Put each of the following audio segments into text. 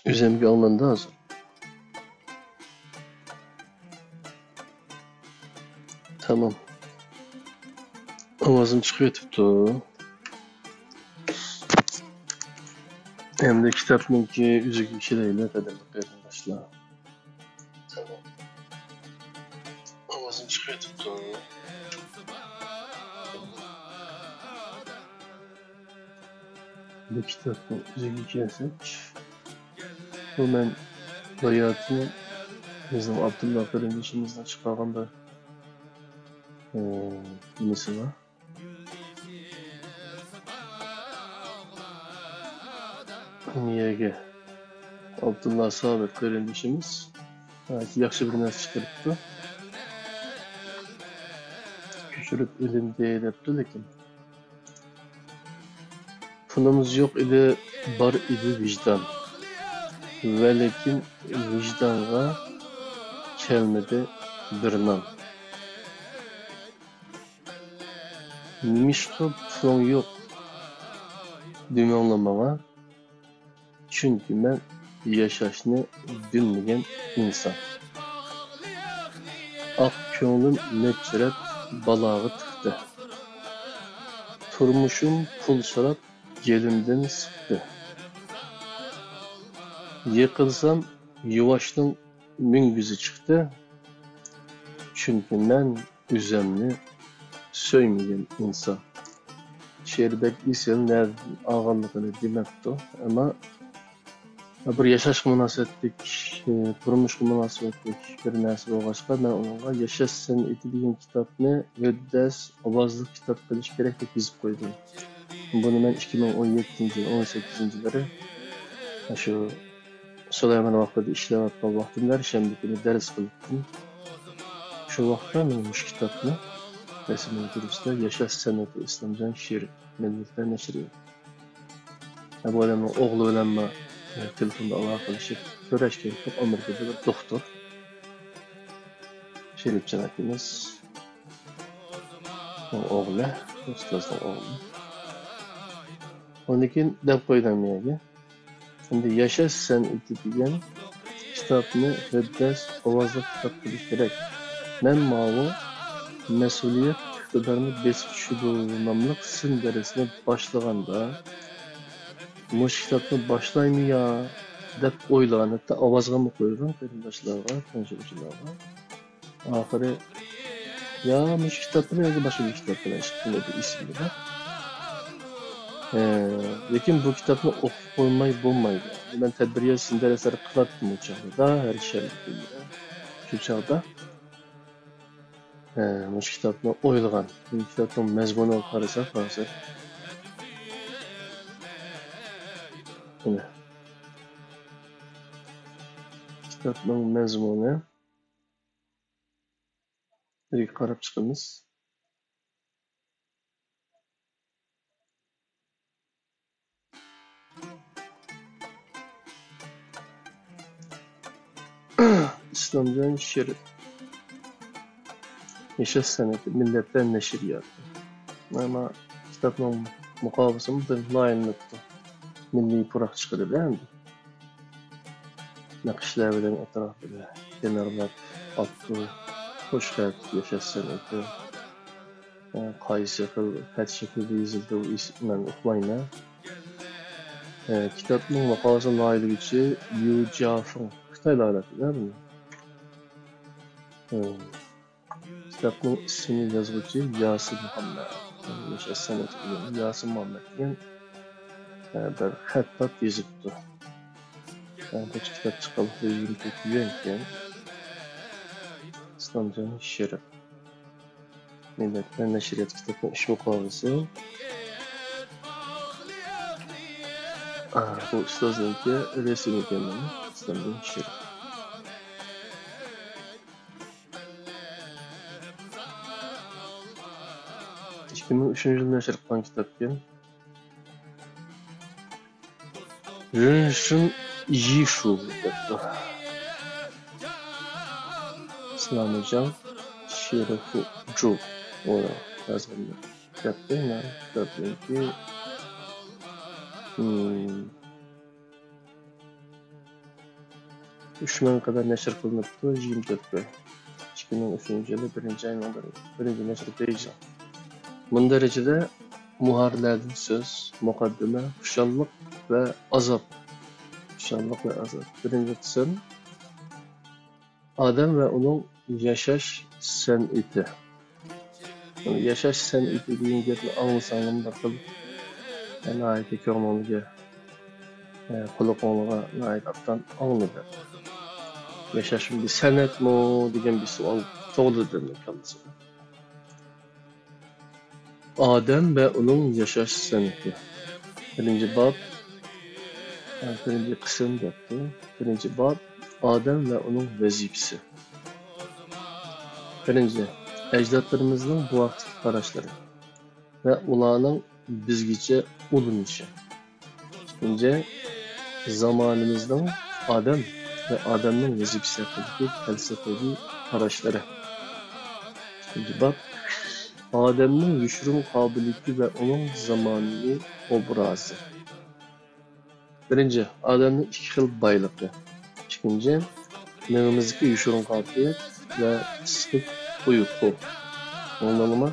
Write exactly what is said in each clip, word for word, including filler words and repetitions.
ئۆزۈمگە ئاڭلاندى ھازىر. تامام. ئاۋازىم چىقىۋېتىپتۇ. ئەمدى كىتابنىڭكى ئۆزىگە كېلەيلى، قەدىرلىك قېرىنداشلار. تامام. ئاۋازىم چىقىۋېتىپتۇ. بۇ كىتابنىڭ ئۆزىگە كەلسەك، بۇ مەن باياتىن بىزنىڭ ئابدۇللا قېرىندىشىمىزنىڭ چىقارغان بىر، ئى، نېمىسى بار. نىيەگە ئابدۇللا سابىت قېرىندىشىمىز ناھايىتى ياخشى بىر نەرسە چىقىرىپتۇ. كۆچۈرۈپ ئېلىندى دەپتۇ، لېكىن پۇلىمىز يوق ئىدى، بار ئىدى ۋىجدان. ۋە لېكىن ۋىجدانغا كەلمىدى بىر نان. نېمىشقا پۇلۇڭ يوق دېمەڭلار ماڭا. چۈنكى مەن ياشاشنى بىلمىگەن ئىنسان. ئاق كۆڭلۈم نەچچە رەت بالاغا تىقتى. تۇرمۇشۇم پۇل سوراپ گېلىمدىن سىقتى. يىقىلسام يۇۋاشنىڭ مۈڭگۈزى چىقتى. چۈنكى مەن ئۆزۈمنى سۆيمىگەن ئىنسان. شېئىر بەك ئېسىل، نەدىن ئالغانلىقىنى دېمەپتۇ. ئەمما بىر ياشاشقا مۇناسىۋەتلىك، تۇرمۇشقا مۇناسىۋەتلىك بىر نەرسە بولغاچقا، مەن ئۇنىڭغا ياشاش سەنئىتى دېگەن كىتابنى ھۆددەس ئاۋازلىق كىتاب قىلىش كېرەك دەپ يېزىپ قويدۇم. بۇنى مەن ئىككى مىڭ ئون يەتتىنچى يىل، ئون سەككىزىنچى يىللىرى شۇ سۇلايمان ۋاقتىدا ئىشلەۋاتقان ۋاقتىمدا ھەر شەنبە كۈنى دەرس قىلىپتىم. شۇ ۋاقىتتا مەن مۇشۇ كىتابنى، رەسمىي دۇرۇستا، ياشاش سەنئىتى، ئىسلامجان شېرىپ، مىللەتلەر نەشرىياتى. بۇ ئادەمنىڭ ئوغلى بىلەنمۇ، ئە، تېلېفوندا ئالاقىلىشىپ سۆرەشكەن، ئامېرىكىدا بىر دوختۇر. شېرىپجان ئاكىمىز. ئۇ ئوغلى، ئۇستازنىڭ ئوغلى. ئۇنىڭ كېيىن دەپ قويدۇم يەرگە. ئەمدى ياشاش سەنئىتى دېگەن كىتابنى ھۆددەس ئاۋازلىق كىتاب قىلىش كېرەك. مەن ماۋۇ مەسئۇلىيەت ئىقتىدارنى بېسىپ چۈشىدۇ ناملىق سىن دەرسنى باشلىغاندا، مۇشۇ كىتابنى باشلايمۇ يا دەپ ئويلىغان، ھەتتا ئاۋازغىمۇ قويغان قېرىنداشلارغا، تەڭشىگۈچىلەرگە. ئاخىرى يا مۇشۇ كىتاب بىلەن ياكى باشقا بىر كىتاب بىلەن چىقتىم، ئەمدى ئېسىمدە. ھە، لېكىن بۇ كىتابنى ئوقۇپ قويماي بولمايدۇ. مەن تەدبىر ياسىسام، دەرسلەر قىلاتتىم ئۇ چاغدا، ھەر شەنبە كۈنلىرى. شۇ چاغدا، ھە، مۇشۇ كىتابنى ئويلىغان. بۇ كىتابنىڭ مەزمۇنىغا قارىساق، ھازىر. مانا. كىتابنىڭ مەزمۇنى. بىرگە قاراپ چىقىمىز. ئىسلامجان شېرىپ. ياشاش سەنئىتى، مىللەتلەر نەشرىياتى. مانا كىتابنىڭ مۇقاۋىسىمۇ بىر لايىھەلىنىپتۇ. مىللىي پۇراق چىقىدۇ ئەمدى. نەقىشلەر بىلەن ئەتراپىدا كەنارلاپ ئاپتۇ. خۇش خەت، ياشاش سەنئىتى. ئە، قايسى خىل خەت شەكلىدە يېزىلدى، ئۇ ئېس-، مەن ئۇقمايمەن. ئە، كىتابنىڭ ماقالىسىنى لايىھىلىگۈچى ليۇ جيافېڭ، خىتاي لايىھىلەپتۇ بۇنى. ئە، كىتابنىڭ ئىسمىنى يازغۇچى ياسىن مۇھەممەد. ياشاش سەنئىتى دېگەن ياسىن مۇھەممەد دېگەن، ئە، بىر خەتتات يېزىپتۇ. ئە، بۇ كىتاب چىققانلىقى يىگىرمە تۆت يۈەنكەن. ئىسلامجان شېرىپ. مىللەتلەر نەشرىيات كىتابنىڭ ئىش مۇقاۋىسى. ئا، بۇ ئۇستازنىڭكى رەسىمى ئىكەن، مانا، ئىسلامدىن چۈشۈرۈپ. ئىككى مىڭ ئۈچىنچى يىل نەشر قىلغان كىتابكەن. رېنشىن يىشۇ دەپتۇ. سىلامىجان شېرىفۇ جۇ. ئۇ يازغان دەپتۇ. مەن كىتابنىڭكى، مم، ئۈچ مىڭ قەدەر نەشر قىلىنىپتۇ، يىگىرمە تۆت كۈن. ئىككى مىڭ ئۈچىنچى يىلى بىرىنچى ئاينىڭ بىرىنچى نەشرى بېيجىڭ. مۇندەرىجىدە مۇھەررىرلەردىن سۆز، مۇقەددىمە، خۇشاللىق ۋە ئازاب. خۇشاللىق ۋە ئازاب. بىرىنچى قىسىم، ئادەم ۋە ئۇنىڭ ياشاش سەنئىتى. ياشاش سەنئىتى دېگەن گەپنى ئاڭلىساڭلارمۇ بىر خىل، ناھايىتى كۆڭلۈڭلارگە، قۇلىقىڭلارغا ناھايىتى ئوبدان ئاڭلىنىدۇ. ياشاشمۇ بىر سەنئەتمۇ دېگەن بىر سوئال تۇغۇلىدۇ ئادەمنىڭ كاللىسىدا. ئادەم ۋە ئۇنىڭ ياشاش سەنئىتى. بىرىنچى باب، بىرىنچى قىسىم دەپتۇ. بىرىنچى باب، ئادەم ۋە ئۇنىڭ ۋەزىپىسى. بىرىنچى، ئەجدادلىرىمىزنىڭ بۇ ھەقتىكى قاراشلىرى ۋە ئۇلارنىڭ بىزگىچە ئۇلىنىشى. ئىككىنچى، زامانىمىزنىڭ ئادەم ۋە ئادەمنىڭ ۋەزىپىسى ھەققىدىكى پەلسەپىۋى قاراشلىرى. ئىككىنچى باب، ئادەمنىڭ يوشۇرۇن قابىلىيىتى ۋە ئۇنىڭ زامانىۋى ئوبرازى. بىرىنچى، ئادەمنىڭ ئىككى خىل بايلىقى. ئىككىنچى، مېڭىمىزدىكى يوشۇرۇن قابىلىيەت ۋە پىسخىك تۇيغۇ. ئاڭلاڭلىما؟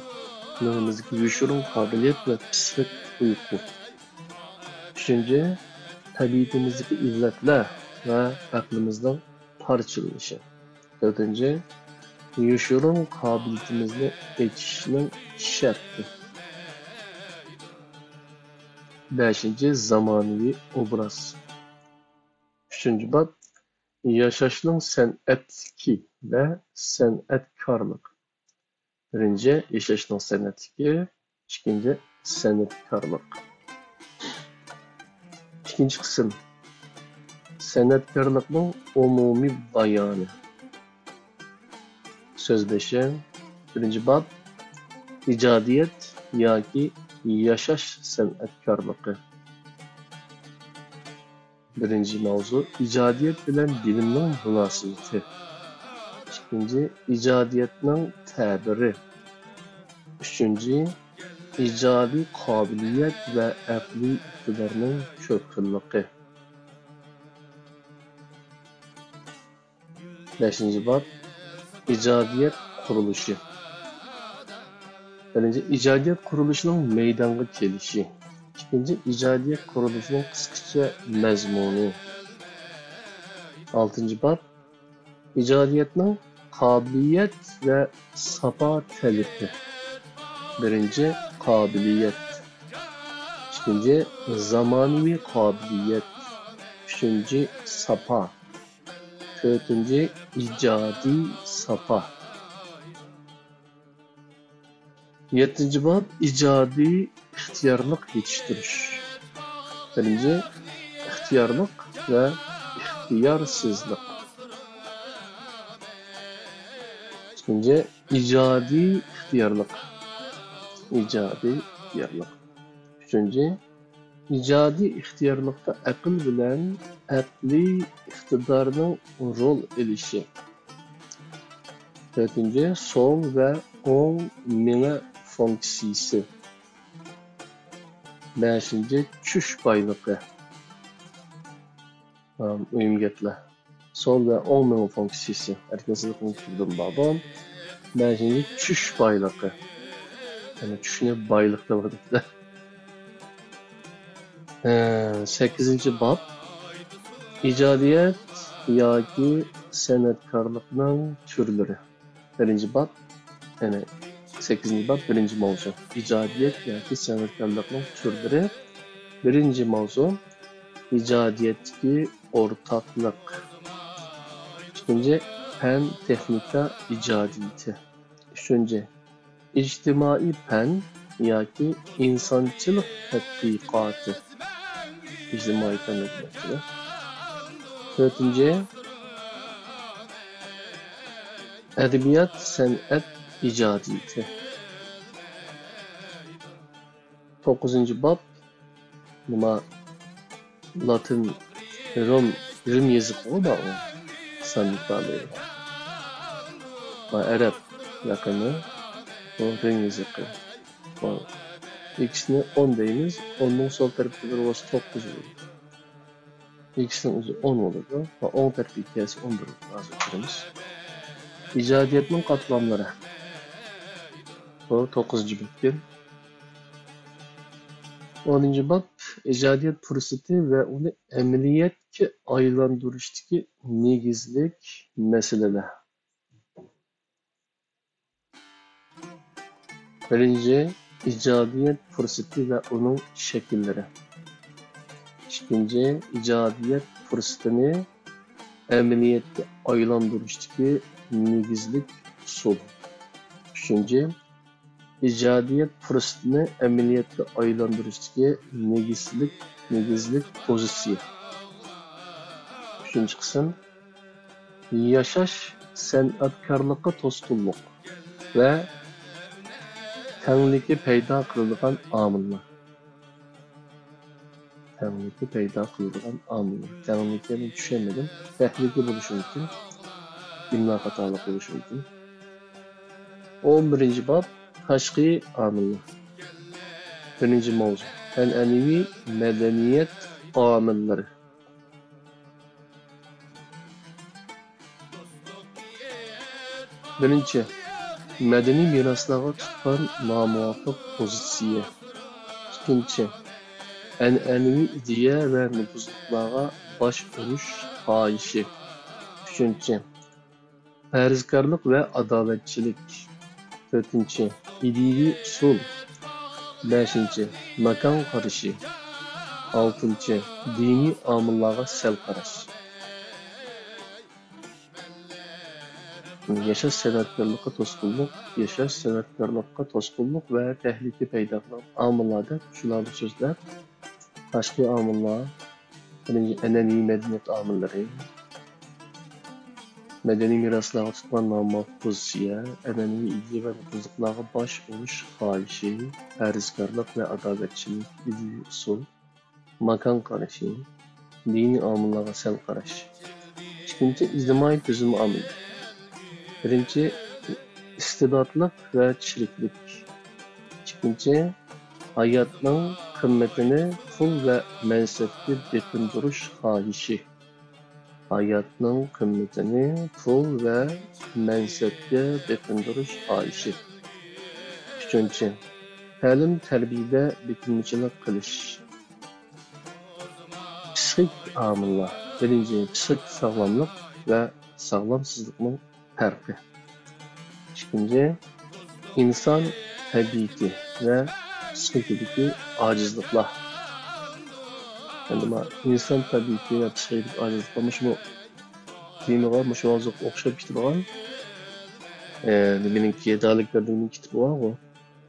مېڭىمىزدىكى يوشۇرۇن قابىلىيەت ۋە پىسخىك تۇيغۇ. ئۈچىنچى، تەبىئىتىمىزدىكى ئىللەتلەر ۋە ئەقلىمىزنىڭ پارچىلىنىشى. تۆتىنچى، يوشۇرۇن قابىلىيىتىمىزنى ئېچىشنىڭ شەرتى. بەشىنچى، زامانىۋى ئوبراز. ئۈچىنچى باب، ياشاشنىڭ سەنئەتلىكى ۋە سەنئەتكارلىقى. بىرىنچى، ياشاشنىڭ سەنئەتلىكى. ئىككىنچى، سەنئەتكارلىق. ئىككىنچى قىسىم، سەنئەتكارلىقنىڭ ئومۇمىي بايانى. سۆز بېشى. بىرىنچى باب، ئىجادىيەت ياكى ياشاش سەنئەتكارلىقى. بىرىنچى ماۋزۇ، ئىجادىيەت بىلەن بىلىمنىڭ مۇناسىۋىتى. ئىككىنچى، ئىجادىيەتنىڭ تەبىرى. ئۈچىنچى، ئىجادىي قابىلىيەت ۋە ئەقلىي ئىقتىدارنىڭ كۆپ خىللىقى. بەشىنچى باب، ئىجادىيەت قۇرۇلۇشى. بىرىنچى، ئىجادىيەت قۇرۇلۇشىنىڭ مەيدانغا كېلىشى. ئىككىنچى، ئىجادىيەت قۇرۇلۇشىنىڭ قىسقىچە مەزمۇنى. ئالتىنچى باب، ئىجادىيەتنىڭ قابىلىيەت ۋە ساپا تەلىپى. بىرىنچى، قابىلىيەت. ئىككىنچى، زامانىۋى قابىلىيەت. ئۈچىنچى، ساپا. تۆتىنچى، ئىجادىي ساپا. يەتتىنچى باب، ئىجادىي ئىختىيارلىق يېتىشتۈرۈش. بىرىنچى، ئىختىيارلىق ۋە ئىختىيارسىزلىق. ئىككىنچى، ئىجادىي ئىختىيارلىق. ئىجادىي ئىختىيارلىق. ئۈچىنچى، ئىجادىي ئىختىيارلىقتا ئەقىل بىلەن ئەقلىي ئىقتىدارنىڭ رول ئېلىشى. تۆتىنچى، سول ۋە ئوڭ مېڭە فۇنكسىيىسى. بەشىنچى، چۈش بايلىقى. مۇھىم گەپلەر. سول ۋە ئوڭ مېڭە فۇنكسىيىسى ئەركىن سىزىقنىڭ تۈرىدىن بارغان. بەشىنچى، چۈش بايلىقى. يەنى چۈشنى بايلىق دەۋاتىدۇ. ھە، سەككىزىنچى باب. ئىجادىيەت ياكى سەنئەتكارلىقنىڭ تۈرلىرى. بىرىنچى باب، يەنى سەككىزىنچى باب، بىرىنچى ماۋزۇ. ئىجادىيەت ياكى سەنئەتكارلىقنىڭ تۈرلىرى. بىرىنچى ماۋزۇ، ئىجادىيەتتىكى ئورتاقلىق. ئىككىنچى، پەن تېخنىكا ئىجادىيىتى. ئۈچىنچى، ئىجتىمائىي پەن ياكى ئىنسانچىلىق تەتقىقاتى. ئىجتىمائىي پەن دېمەكچى. تۆتىنچى، ئەدەبىيات، سەنئەت ئىجادىيىتى. توققۇزىنچى باب، نېمە، لاتىن، روم، رىم يېزىقىغۇ بار ئۇ سان ئىپادىلەيدۇ. ۋە ئەرەب رەقىمى، بۇ رىم يېزىقى. بۇ ئىككىسىنى ئون دەيمىز، ئوننىڭ سول تەرىپىدە بىر بولسا توققۇز بولىدۇ. ئىكسنىڭ ئۆزى ئون بولىدۇ ۋە ئوڭ تەرىپىگە كەلسە ئون بىر بولىدۇ. ھازىر كۆرىمىز. ئىجادىيەتنىڭ قاتلاملىرى. بۇ توققۇزىنچى بەتكە. ئونىنچى باب، ئىجادىيەت پۇرسىتى ۋە ئۇنى ئەمەلىيەتكە ئايلاندۇرۇشتىكى نېگىزلىك مەسىلىلەر. بىرىنچى، ئىجادىيەت پۇرسىتى ۋە ئۇنىڭ شەكىللىرى. ئىككىنچى، ئىجادىيەت پۇرسىتىنى ئەمەلىيەتكە ئايلاندۇرۇشتىكى نېگىزلىك ئۇسۇل. ئۈچىنچى، ئىجادىيەت پۇرسىتىنى ئەمەلىيەتكە ئايلاندۇرۇشتىكى نېگىزلىك، نېگىزلىك پوزىتسىيە. ئۈچىنچى قىسىم، ياشاش سەنئەتكارلىققا توسقۇنلۇق ۋە تەڭلىكى پەيدا قىلىدىغان ئامىللار. تەڭلىكى پەيدا قىلىدىغان ئامىللار. تەڭلىكىنى چۈشەنمىدىم. تەھلىكە بولۇشى مۇمكىن. ئىملا خاتالىق بولۇشى مۇمكىن. ئون بىرىنچى باب، تاشقى ئامىللار. بىرىنچى ماۋزۇ، ئەنئەنىۋى مەدەنىيەت ئامىللىرى. بىرىنچى، مەدەنىي مىراسلارغا تۇتقان نامۇۋاپىق پوزىتسىيە. ئىككىنچى، ئەنئەنىۋى ئىدىيە ۋە نوپۇزلۇقلارغا باش ئۇرۇش خاھىشى. ئۈچىنچى، پەرھىزكارلىق ۋە ئاداۋەتچىلىك. تۆتىنچى، ئىدىيىۋى ئۇسۇل. بەشىنچى، ماكان قارىشى. ئالتىنچى، دىنىي ئامىللارغا سەل قاراش. ياشاش سەنئەتكارلىققا توسقۇنلۇق، ياشاش سەنئەتكارلىققا توسقۇنلۇق ۋە تەھلىكە پەيدا قىلغان ئامىللار دەپ شۇلارنى سۆزلەپ، تاشقى ئامىللار، بىرىنچى، ئەنئەنىۋى مەدەنىيەت ئامىللىرى، مەدەنىي مىراسلارغا تۇتقان نامۇۋاپىق پوزىتسىيە، ئەنئەنىۋى ئىدىيە ۋە نوپۇزلۇقلارغا باش ئۇرۇش خاھىشى، پەرھىزكارلىق ۋە ئاداۋەتچىلىك، ئىدىيىۋى ئۇسۇل، ماكان قارىشى، دىنىي ئامىللارغا سەل قاراش. ئىككىنچى، ئىجتىمائىي تۈزۈلمە ئامىلى. بىرىنچى، ئىستىبداتلىق ۋە چىرىكلىك. ئىككىنچى، ھاياتنىڭ قىممىتىنى پۇل ۋە مەنسەپكە بېقىندۇرۇش خاھىشى. ھاياتنىڭ قىممىتىنى پۇل ۋە مەنسەپكە بېقىندۇرۇش خاھىشى. ئۈچىنچى، تەلىم-تەربىيەدە بېكىنمىچىلىك قىلىش. پىسخىك ئامىللار. بىرىنچى، پىسخىك ساغلاملىق ۋە ساغلامسىزلىقنىڭ پەرقى. ئىككىنچى، ئىنسان تەبىئىتى ۋە پىسخىكىدىكى ئاجىزلىقلار. ئەمدى ما ئىنسان تەبىئىتى ۋە پىسخىكىدىكى ئاجىزلىقلار مۇشۇ تېمىغا مۇشۇ ھازىر ئوخشاپ كېتىدىغان، ئە، نېمىنىڭكى، دالىكبەردىنىڭ كىتابى بارغۇ.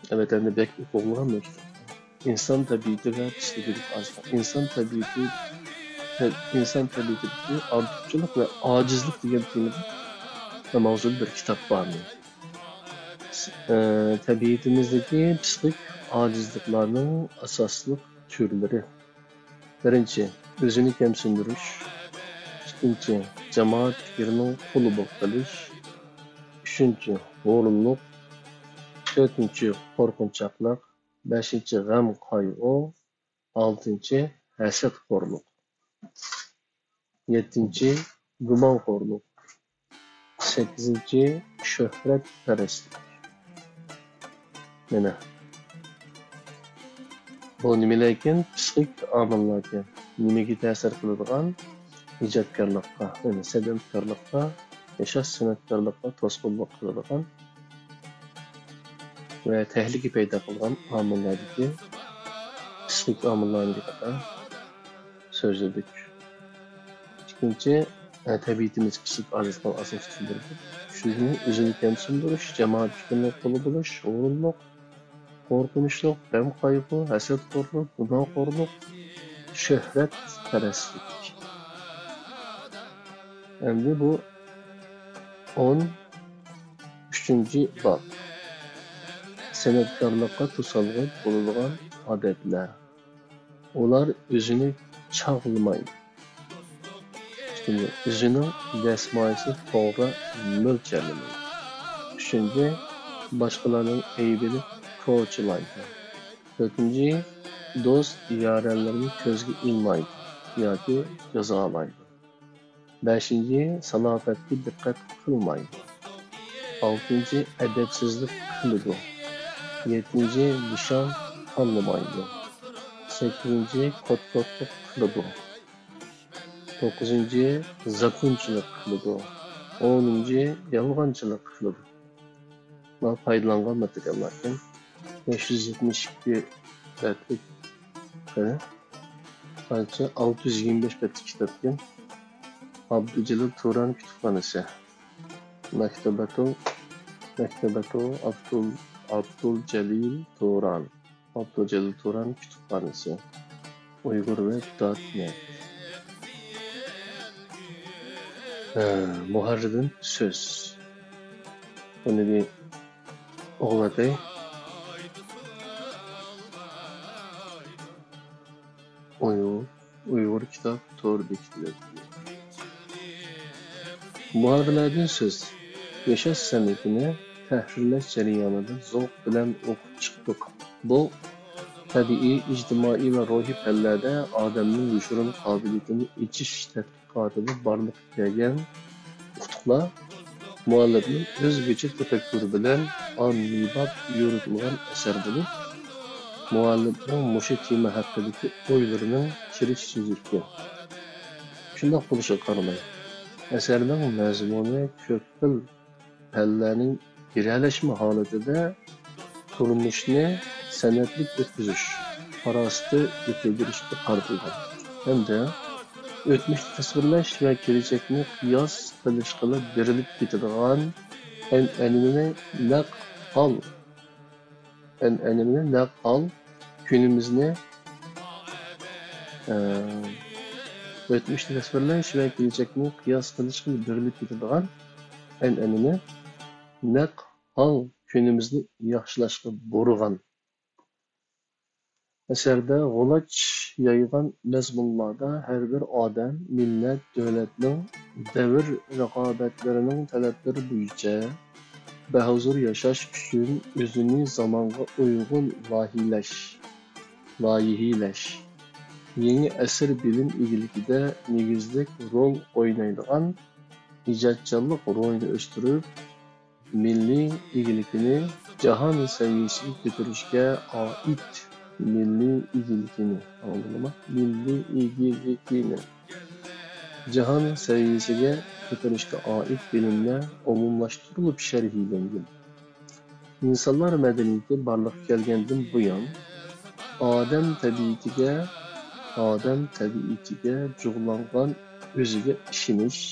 ئەلۋەتتە، ئەمدى بەك ئوقۇلغان بىر كىتاب. ئىنسان تەبىئىتى ۋە پىسخىكىدىكى ئاجىزلىق. ئىنسان تەبىئىتى، تە-، ئىنسان تەبىئىتىدىكى ئارتۇقچىلىق ۋە ئاجىزلىق دېگەن تېمىدا ماۋزۇلۇق بىر كىتاب بار. ئە، تەبىئىتىمىزدىكى پىسخىك ئاجىزلىقلارنىڭ ئاساسلىق تۈرلىرى. بىرىنچى، ئۆزىنى كەمسىندۈرۈش. ئىككىنچى، جامائەت پىكرىنىڭ قۇلى بولۇپ قېلىش. ئۈچىنچى، ھۇرۇنلۇق. تۆتىنچى، قورقۇنچاقلىق. بەشىنچى، غەم قايغۇ. ئالتىنچى، ھەسەتخورلۇق. يەتتىنچى، گۇمانخورلۇق. سەككىزىنچى، شۆھرەتپەرەسلىك. مانا بۇ نېمىلەركەن؟ پىسخىك ئامىللاركەن. نېمىگە تەسىر قىلىدىغان؟ ئىجادكارلىققا، يەنى سەنئەتكارلىققا، ياشاش سەنئەتكارلىققا توسقۇنلۇق قىلىدىغان ۋە تەھلىكە پەيدا قىلغان ئامىللاردىكى پىسخىك ئامىللارنى دېگەن سۆزلىدۇق. ئىككىنچى، ئە، تەبىئىتىمىز پىسخىك ئاجىزلىقنىڭ ئاساسىي تۈرلىرىدۇر. شۇنى ئۆزىنى كەمسىندۈرۈش، جامائەت پىكرىنىڭ قۇلى بولۇش، ھۇرۇنلۇق، قورقۇنچلۇق، غەم قايغۇ، ھەسەتخورلۇق، گۇناھخورلۇق، شۆھرەتپەرەسلىك. ئەمدى بۇ ئون ئۈچىنچى باب. سەنئەتكارلىققا توسالغۇ بولىدىغان ئادەتلەر. ئۇلار ئۆزىنى چاغلىمايدۇ. ئىككىنچى، ئۆزىنىڭ دەسمايىسىنى توغرا مۆلچەرلىمەيدۇ. ئۈچىنچى، باشقىلارنىڭ ئەيىبىنى كوچىلايدۇ. تۆتىنچى، دوست يارەنلىرىنى كۆزگە ئىلمايدۇ. ياكى جازالايدۇ. بەشىنچى، سالاپەتكە دىققەت قىلمايدۇ. ئالتىنچى، ئەدەپسىزلىك قىلىدۇ. يەتتىنچى، نىشان تاللىمايدۇ. سەككىزىنچى، كوت-كوتلۇق قىلىدۇ. توققۇزىنچى، زاكۇنچىلىق قىلىدۇ. ئونىنچى، يالغانچىلىق قىلىدۇ. مانا پايدىلانغان ماتېرىياللار ئىكەن. بەش يۈز يەتمىش ئىككى بەتلىك، قېنى، قانچە؟ ئالتە يۈز يىگىرمە بەش بەتلىك كىتاب ئىكەن. ئابدۇجېلىل تۇران كۇتۇپخانىسى. مەكتەبەتۇ، مەكتەبەتۇ ئابدۇل، ئابدۇل جەلىل تۇران. ئابدۇجېلىل تۇران كۇتۇپخانىسى. ئۇيغۇر ۋېب دوت نېت. ھە، مۇھەررىردىن سۆز. بۇنى بىر ئوقۇۋېتەي. ئۇيغۇر، ئۇيغۇر كىتاب تور بېكىتى. مۇھەررىرلەردىن سۆز. ياشاش سەنئىتىنى تەھرىرلەش جەريانىدا زوق بىلەن ئوقۇپ چىقتۇق. بۇ تەبىئىي، ئىجتىمائىي ۋە روھىي پەنلەردە ئادەمنىڭ يوشۇرۇن قابىلىيىتىنى ئېچىش تەتقىقاتىدا بارلىققا كەلگەن ئۇتۇقلار مۇئەللىپنىڭ ئۆزگىچە تەپەككۇرى بىلەن ئاممىباب يورۇتۇلغان ئەسەر بولۇپ، مۇئەللىپنىڭ مۇشۇ تېما ھەققىدىكى ئويلىرىنىڭ كىرىش سۆزى ئىكەن. شۇنداق بولۇشىغا قارىماي، ئەسەرنىڭ مەزمۇنى كۆپ خىل پەنلەرنىڭ بىرەلەشمە ھالىتىدە تۇرمۇشنى سەنئەتلىك ئۆتكۈزۈش، پاراسىتى يېتىلدۈرۈشكە قارىتىلغان ھەمدە ئۆتمۈشنى تەسۋىرلەش ۋە كېلەچەكنى قىياس قىلىشقىلا بېرىلىپ كېتىدىغان ئەنئەنىۋى نەق ھال، ئەنئەنىۋى نەق ھال كۈنىمىزنى، ئە، ئۆتمۈشنى تەسۋىرلەش ۋە كېلەچەكنى قىياس قىلىشقىلا بېرىلىپ كېتىدىغان ئەنئەنىۋى نەق ھال كۈنىمىزنى ياخشىلاشقا بۇرىغان. ئەسەردە غۇلاچ يايغان مەزمۇنلاردا ھەر بىر ئادەم، مىللەت، دۆلەتنىڭ دەۋر رىقابەتلىرىنىڭ تەلەپلىرى بويىچە بەھۇزۇر ياشاش ئۈچۈن ئۆزىنى زامانغا ئۇيغۇن لايىھىلەش، لايىھىلەش، يېڭى ئەسىر بىلىم ئىگىلىكىدە نېگىزلىك رول ئوينايدىغان ئىجادچانلىق روھىنى ئۆستۈرۈپ، مىللىي ئىگىلىكىنى جاھان سەۋىيەسىگە كۆتۈرۈشكە ئائىت مىللىي ئىگىلىكىنى، ئاڭلىدىڭلارمۇ؟ مىللىي ئىگىلىكىنى جاھان سەۋىيەسىگە كۆتۈرۈشكە ئائىت بىلىملەر ئومۇملاشتۇرۇلۇپ شەرھلەنگەن. ئىنسانلار مەدەنىيىتى بارلىققا كەلگەندىن بۇيان، ئادەم تەبىئىتىگە، ئادەم تەبىئىتىگە جۇغلانغان ئۆزىگە ئىشىنىش،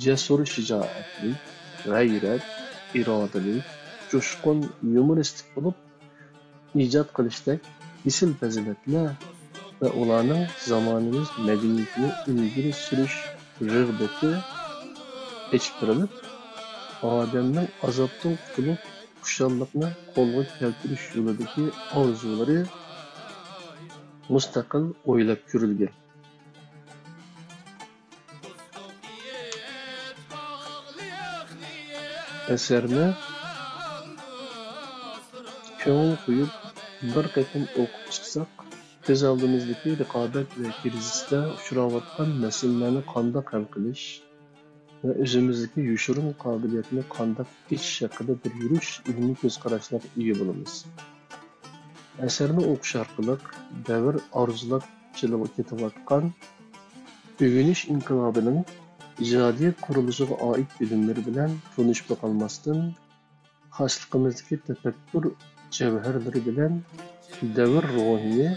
جەسۇر شىجائەتلىك، غەيرەت، ئىرادىلىك، جۇشقۇن، يۇمۇرىستىك بولۇپ، ئىجاد قىلىشتەك ئېسىل پەزىلەتلەر ۋە ئۇلارنىڭ زامانىمىز مەدەنىيىتىنى ئىلگىرى سۈرۈش رىغبىتى ئېچىپ بېرىلىپ، ئادەمنىڭ ئازابتىن قۇتۇلۇپ، خۇشاللىقنى قولغا كەلتۈرۈش يولىدىكى ئارزۇلىرى مۇستەقىل ئويلاپ كۆرۈلگەن. ئەسەرنى كۆڭۈل قويۇپ بىر قېتىم ئوقۇپ چىقساق، كۆز ئالدىمىزدىكى رىقابەت ۋە كىرىزىستا ئۇچراۋاتقان مەسىلىلەرنى قانداق ھەل قىلىش ۋە ئۆزىمىزدىكى يوشۇرۇن قابىلىيەتنى قانداق ئېچىش ھەققىدە بىر يۈرۈش ئىلمىي كۆز قاراشلارغا ئىگە بولىمىز. ئەسەرنى ئوقۇش ئارقىلىق دەۋر ئارزۇلاپ كېتىۋاتقان ئۆگىنىش ئىنقىلابىنىڭ ئىجادىيەت قۇرۇلۇشىغا ئائىت بىلىملىرى بىلەن تونۇشۇپلا قالماستىن، خاسلىقىمىزدىكى تەپەككۇر جەۋھەرلىرى بىلەن دەۋر روھىنى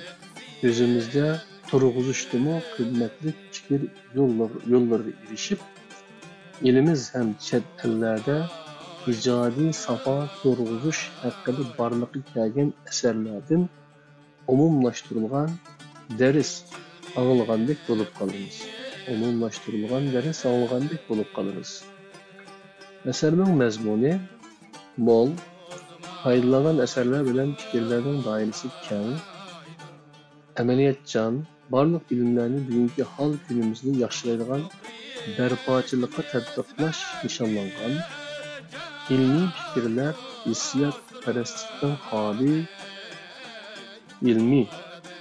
ئۆزىمىزدە تۇرغۇزۇشتىمۇ قىممەتلىك پىكىر يوللىرىغا ئېرىشىپ، ئېلىمىز ھەم چەت ئەللەردە ئىجادىي ساپا تۇرغۇزۇش ھەققىدە بارلىققا كەلگەن ئەسەرلەردىن ئومۇملاشتۇرۇلغان دەرس ئاڭلىغاندەك بولۇپ قالىمىز. ئومۇملاشتۇرۇلغان دەرس ئاڭلىغاندەك بولۇپ قالىمىز. ئەسەرنىڭ مەزمۇنى مول، پايدىلانغان ئەسەرلەر بىلەن پىكىرلەرنىڭ دائىرىسى كەڭ، ئەمەلىيەتچان، بارلىق بىلىملەرنى بۈگۈنكى ھال كۈنىمىزنى ياخشىلايدىغان بەرپاچىلىققا تەتبىقلاش نىشانلانغان، ئىلمىي پىكىرلەر ھېسسىياتپەرەسلىكتىن خالىي، ئىلمىي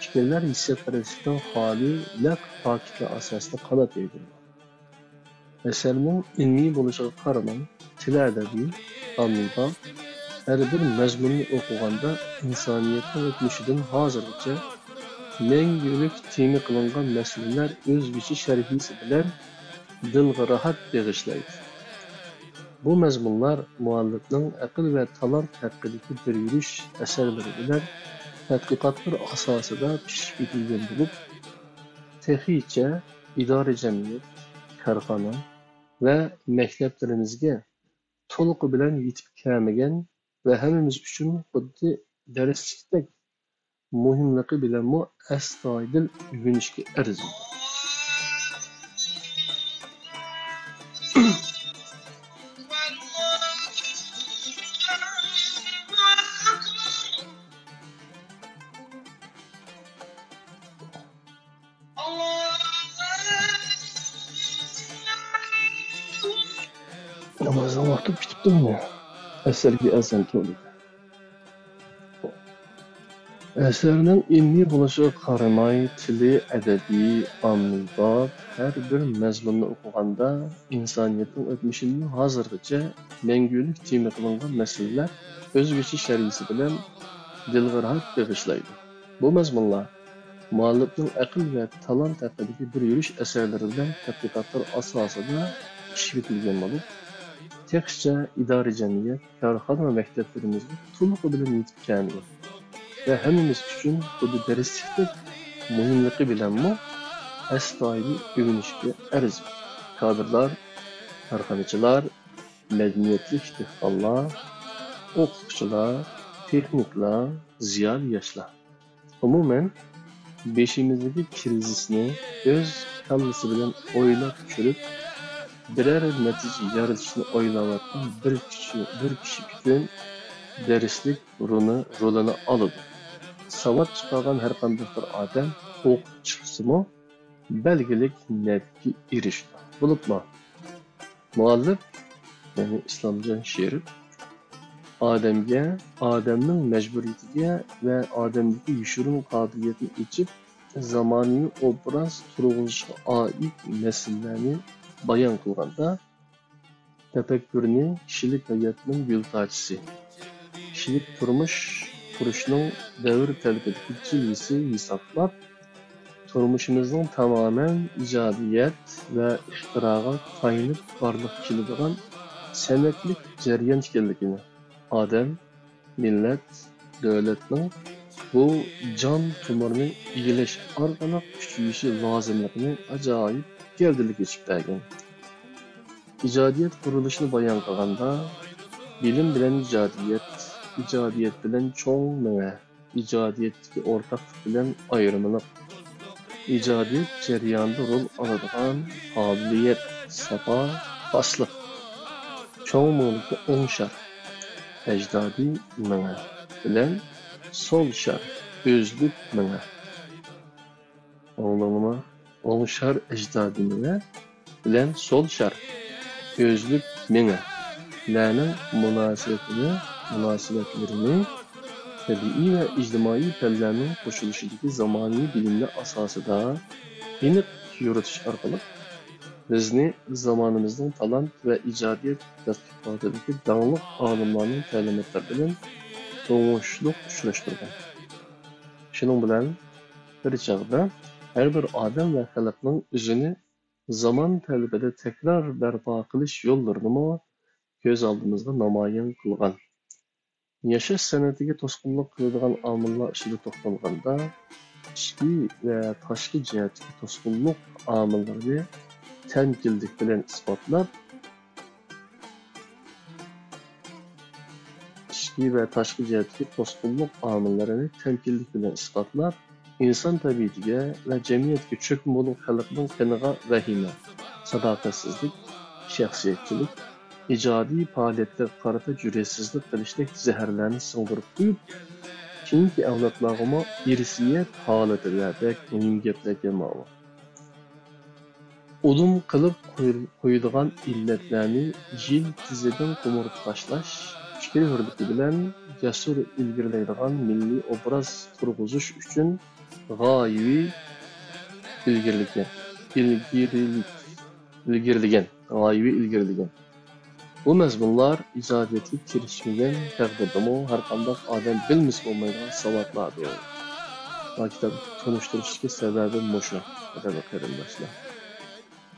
كىشىلەر ھېسسىياتپەرەسلىكتىن خالىي، نەق پاكىتلار ئاساسىدا قانات يايدۇرىدۇ. ئەسەرنىڭ ئىلمىي بولۇشىغا قارىماي، تىل ئەدەبىي، ئاممىباب، ھەر بىر مەزمۇننى ئوقۇغاندا ئىنسانىيەتنىڭ ئۆتمۈشىدىن ھازىرغىچە مەڭگۈلۈك تېما قىلىنغان مەسىلىلەر ئۆزگىچە شەرھىسى بىلەن دىلغا راھەت بېغىشلايدۇ. بۇ مەزمۇنلار مۇئەللىپنىڭ ئەقىل ۋە تالانت ھەققىدىكى بىر يۈرۈش ئەسەرلىرى بىلەن تەتقىقاتلار ئاساسىدا پىشىپ يېتىلگەن بولۇپ، تېخىچە ئىدارە جەمئىيەت، كارخانا ۋە مەكتەپلىرىمىزگە تولۇقى بىلەن يېتىپ كەلمىگەن ۋە ھەممىمىز ئۈچۈن خۇددى دەرسلىكتەك مۇھىملىقى بىلەنمۇ ئەستايىدىل ئۆگىنىشكە ئەرزىيدۇ. نامازنىڭ ۋاقتى پۈتۈپتۇ مانا. ئەسەرگە ئەزان تولدى. ئەسەرنىڭ ئىلمىي بولۇشىغا قارىماي، تىلى ئەدەبىي، ئاممىباب، ھەر بىر مەزمۇننى ئوقۇغاندا ئىنسانىيەتنىڭ ئۆتمۈشىدىن ھازىرغىچە مەڭگۈلۈك تېما قىلىنغان مەسىلىلەر ئۆزگىچە شەرھىسى بىلەن دىلغا راھەت بېغىشلايدۇ. بۇ مەزمۇنلار مۇئەللىپنىڭ ئەقىل ۋە تالانت ھەققىدىكى بىر يۈرۈش ئەسەرلىرى بىلەن تەتقىقاتلار ئاساسىدا پىشىپ يېتىلگەن بولۇپ، تېخىچە ئىدارە جەمئىيەت، كارخانا ۋە مەكتەپلىرىمىزگە تولۇقى بىلەن يېتىپ كەلمىگەن ۋە ھەممىمىز ئۈچۈن خۇددى دەرسلىكتەك مۇھىملىقى بىلەنمۇ ئەستايىدىل ئۆگىنىشكە ئەرزىيدۇ. كادىرلار، كارخانىچىلار، مەدەنىيەتلىك دېھقانلار، ئوقۇتقۇچىلار، تېخنىكلار، زىيالىي ياشلار. ئومۇمەن، بېشىمىزدىكى كىرىزىسنى ئۆز كاللىسى بىلەن ئويلاپ چۈشۈرۈپ، بىرەر نەتىجە يارىتىشنى ئويلاۋاتقان بىر كىشى، بىر كىشى پۈتۈن دەرسلىك رولىنى، رولىنى ئالىدۇ. ساۋات چىقارغان ھەرقانداق بىر ئادەم ئوقۇپ چىقسىمۇ، بەلگىلىك نەپكە ئېرىشىدۇ. بولۇپمۇ، مۇئەللىپ، يەنى ئىسلامجان شېرىپ، ئادەمگە، ئادەمنىڭ مەجبۇرىيىتىگە ۋە ئادەمدىكى يوشۇرۇن قابىلىيەتنى ئېچىپ، زامانىۋى ئوبراز تۇرغۇزۇشقا ئائىت مەسىلىلەرنى بايان قىلغاندا، تەپەككۇرنى كىشىلىك ھاياتنىڭ گۈل تاجىسى، كىشىلىك تۇرمۇش قۇرۇشنىڭ دەۋر تەلىپىدىكى جىلۋىسى ھېسابلاپ، تۇرمۇشىمىزنىڭ تامامەن ئىجادىيەت ۋە ئىختىراغا تايىنىپ بارلىققا كېلىدىغان سەنئەتلىك جەريان ئىكەنلىكىنى، ئادەم، مىللەت، دۆلەتنىڭ بۇ جان تومۇرىنى ئىگىلەش ئارقىلىق كۈچىيىشى لازىملىقىنى ئاجايىپ گەۋدىلىك ئېچىپ بەرگەن. ئىجادىيەت قۇرۇلۇشىنى بايان قىلغاندا، بىلىم بىلەن ئىجادىيەت، ئىجادىيەت بىلەن چوڭ مېڭە، ئىجادىيەتتىكى ئورتاقلىق بىلەن ئايرىمىلىق، ئىجادىيەت جەريانىدا رول ئالىدىغان قابىلىيەت، ساپا، خاسلىق، چوڭ مېڭىدىكى ئوڭ شار، ئەجدادىي مېڭە بىلەن سول شار، ئۆزلۈك مېڭە. ئاڭلاڭلىما؟ ئوڭ شار ئەجدادىي مېڭە بىلەن سول شار ئۆزلۈك مېڭە لەرنىڭ مۇناسىۋىتىنى، مۇناسىۋەتلىرىنى تەبىئىي ۋە ئىجتىمائىي پەنلەرنىڭ قوشۇلۇشىدىكى زامانىۋى بىلىملەر ئاساسىدا ئېنىق يورۇتۇش ئارقىلىق، بىزنى زامانىمىزنىڭ تالانت ۋە ئىجادىيەت تەتقىقاتىدىكى داڭلىق ئالىملارنىڭ تەلىماتلىرى بىلەن ئوڭۇشلۇق ئۇچراشتۇرغان. شۇنىڭ بىلەن بىر چاغدا ھەر بىر ئادەم ۋە خەلقنىڭ ئۆزىنى زامان تەلىپىدە تەكرار بەرپا قىلىش يوللىرىنىمۇ كۆز ئالدىمىزغا نامايان قىلغان. ياشاش سەنئىتىگە توسقۇنلۇق قىلىدىغان ئامىللار ئۈستىدە توختالغاندا، ئىچكى ۋە تاشقى جەھەتتىكى توسقۇنلۇق ئامىللىرىنى تەمكىنلىك بىلەن ئىسپاتلاپ، ئىچكى ۋە تاشقى جەھەتتىكى توسقۇنلۇق ئامىللىرىنى تەمكىنلىك بىلەن ئىسپاتلاپ، ئىنسان تەبىئىتىگە ۋە جەمئىيەتكە چۆكمە بولۇپ، خەلقنىڭ قېنىغا ۋەھىمە، ساداقەتسىزلىك، شەخسىيەتچىلىك، ئىجادىي پائالىيەتلەرگە قارىتا جۈرئەتسىزلىك قىلىشتەك زەھەرلەرنى سىڭدۈرۈپ قويۇپ، كېيىنكى ئەۋلادلارغىمۇ ئىرسىيەت ھالىتىدە بەك مۇھىم گەپلەركەن ماۋۇ. ئۇدۇم قىلىپ قوي-، قويىدىغان ئىللەتلەرنى يىلتىزىدىن قومۇرۇپ تاشلاش، پىكىر ھۆرلۈكى بىلەن جەسۇر ئىلگىرىلەيدىغان مىللىي ئوبراز تۇرغۇزۇش ئۈچۈن غايىۋى ئىلگىرىلىگەن، ئىلگىرىلىك، ئىلگىرىلىگەن، غايىۋى ئىلگىرىلىگەن. بۇ مەزمۇنلار ئىجادىيەتكە كىرىشمىگەن تەقدىردىمۇ ھەرقانداق ئادەم بىلمىسە بولمايدىغان ساۋاتلاردۇر. بۇ كىتابنى تونۇشتۇرۇشتىكى سەۋەبىم مۇشۇ، قەدىرلىك قېرىنداشلار.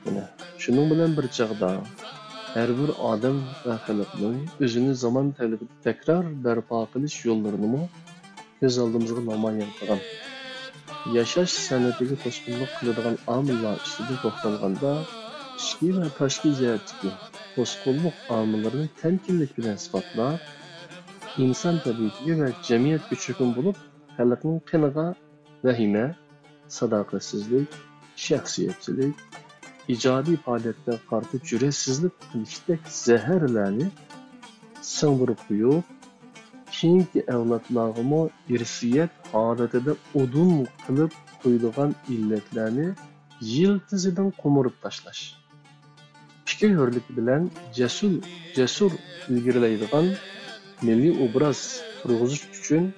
مانا، شۇنىڭ بىلەن بىر چاغدا، ھەر بىر ئادەم ۋە خەلقنىڭ ئۆزىنى زامان تەلىپىدە تەكرار بەرپا قىلىش يوللىرىنىمۇ كۆز ئالدىمىزغا نامايان قىلغان. ياشاش سەنئىتىگە توسقۇنلۇق قىلىدىغان ئامىللار ئۈستىدە توختالغاندا، ئىچكى ۋە تاشقى جەھەتتىكى توسقۇنلۇق ئامىللىرىنى تەمكىنلىك بىلەن ئىسپاتلاپ، ئىنسان تەبىئىتىگە ۋە جەمئىيەتكە چۆكۈم بولۇپ، خەلقنىڭ قېنىغا ۋەھىمە، ساداقەتسىزلىك، شەخسىيەتچىلىك، ئىجادىي پائالىيەتكە قارىتا جۈرئەتسىزلىك قىلىشتەك زەھەرلەرنى سىڭدۈرۈپ قويۇپ، كېيىنكى ئەۋلادلارغىمۇ ئىرسىيەت ھالىتىدە ئۇدۇل قىلىپ قويىدىغان ئىللەتلەرنى يىلتىزىدىن قومۇرۇپ تاشلاش. پىكىر ھۆرلۈكى بىلەن جەسۇر، جەسۇر ئىلگىرىلەيدىغان مىللىي ئوبراز تۇرغۇزۇش ئۈچۈن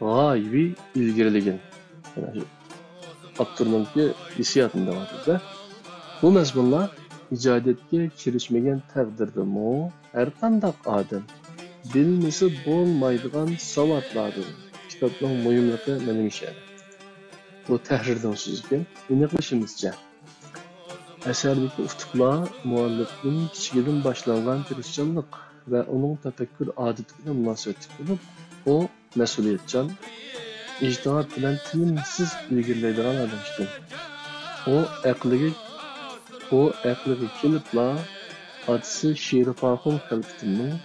غايىۋى ئىلگىرىلىگەن. ئاپتورنىڭكى ھېسسىياتىنى دەۋاتىدۇ. بۇ مەزمۇنلار ئىجادىيەتكە كىرىشمىگەن تەقدىردىمۇ ھەرقانداق ئادەم بىلمىسە بولمايدىغان ساۋاتلاردۇر. كىتابنىڭ مۇھىملىقى مانا مۇشۇ يەردە. بۇ تەھرىردىن سۆزكەن. ئېنىقلىشىمىزچە، ئەسەردىكى ئۇتۇقلار مۇئەللىپنىڭ كىچىكىدىن باشلانغان تىرىشچانلىق ۋە ئۇنىڭ تەپەككۇر ئادىتى بىلەن مۇناسىۋەتلىك بولۇپ، ئۇ مەسئۇلىيەتچان، ئىجتىھات بىلەن تىنىمسىز ئىلگىرىلەيدىغان ئادەم ئىكەن. ئۇ ئەقلىگە، ئۇ ئەقلىگە كېلىپلا، ئاتىسى شېرىپ ئاخۇن خەلپىتىمنىڭ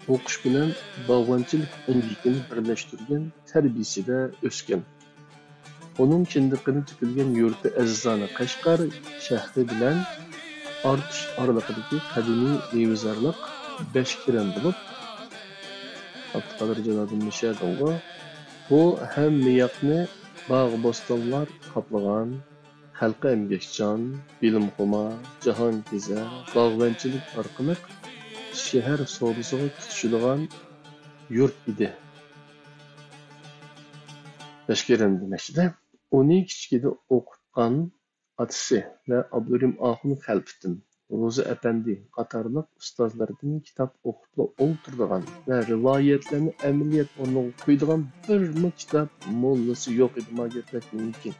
ئوقۇش بىلەن باغۋەنچىلىك ئەمگىكىنى بىرلەشتۈرگەن تەربىيىسىدە ئۆسكەن. ئۇنىڭ كىندىكىدىن تۆكۈلگەن يۇرتى ئەزىزانە قەشقەر شەھىرى بىلەن ئارتۇش ئارىلىقىدىكى قەدىمىي مېۋىزارلىق بەشكىرەم بولۇپ، ئابدۇقادىر جالالىدىن مۇشۇ يەردىنغۇ، بۇ ھەممە ياقنى باغ-بوستانلار قاپلىغان، خەلقى ئەمگەكچان، بىلىمخۇمار، جاھانكېزەر، باغۋەنچىلىك ئارقىلىق شەھەر سودىسىغا تۇتىشىدىغان يۇرت ئىدى. بەشكىرەم دېمەكچىدە، ئۇنى كىچىكىدە ئوقۇتقان ئاتىسى ۋە ئابدۇرېھىم ئاخۇن خەلپىتىم، روزى ئەپەندى قاتارلىق ئۇستازلىرىدىن كىتاب ئوقۇپلا ئولتۇرىدىغان ۋە رىۋايەتلەرنى ئەمەلىيەت ئورنىغا قويىدىغان بىرمۇ كىتاب موللىسى يوق ئىدى، ما گەپلەر مۇمكىن.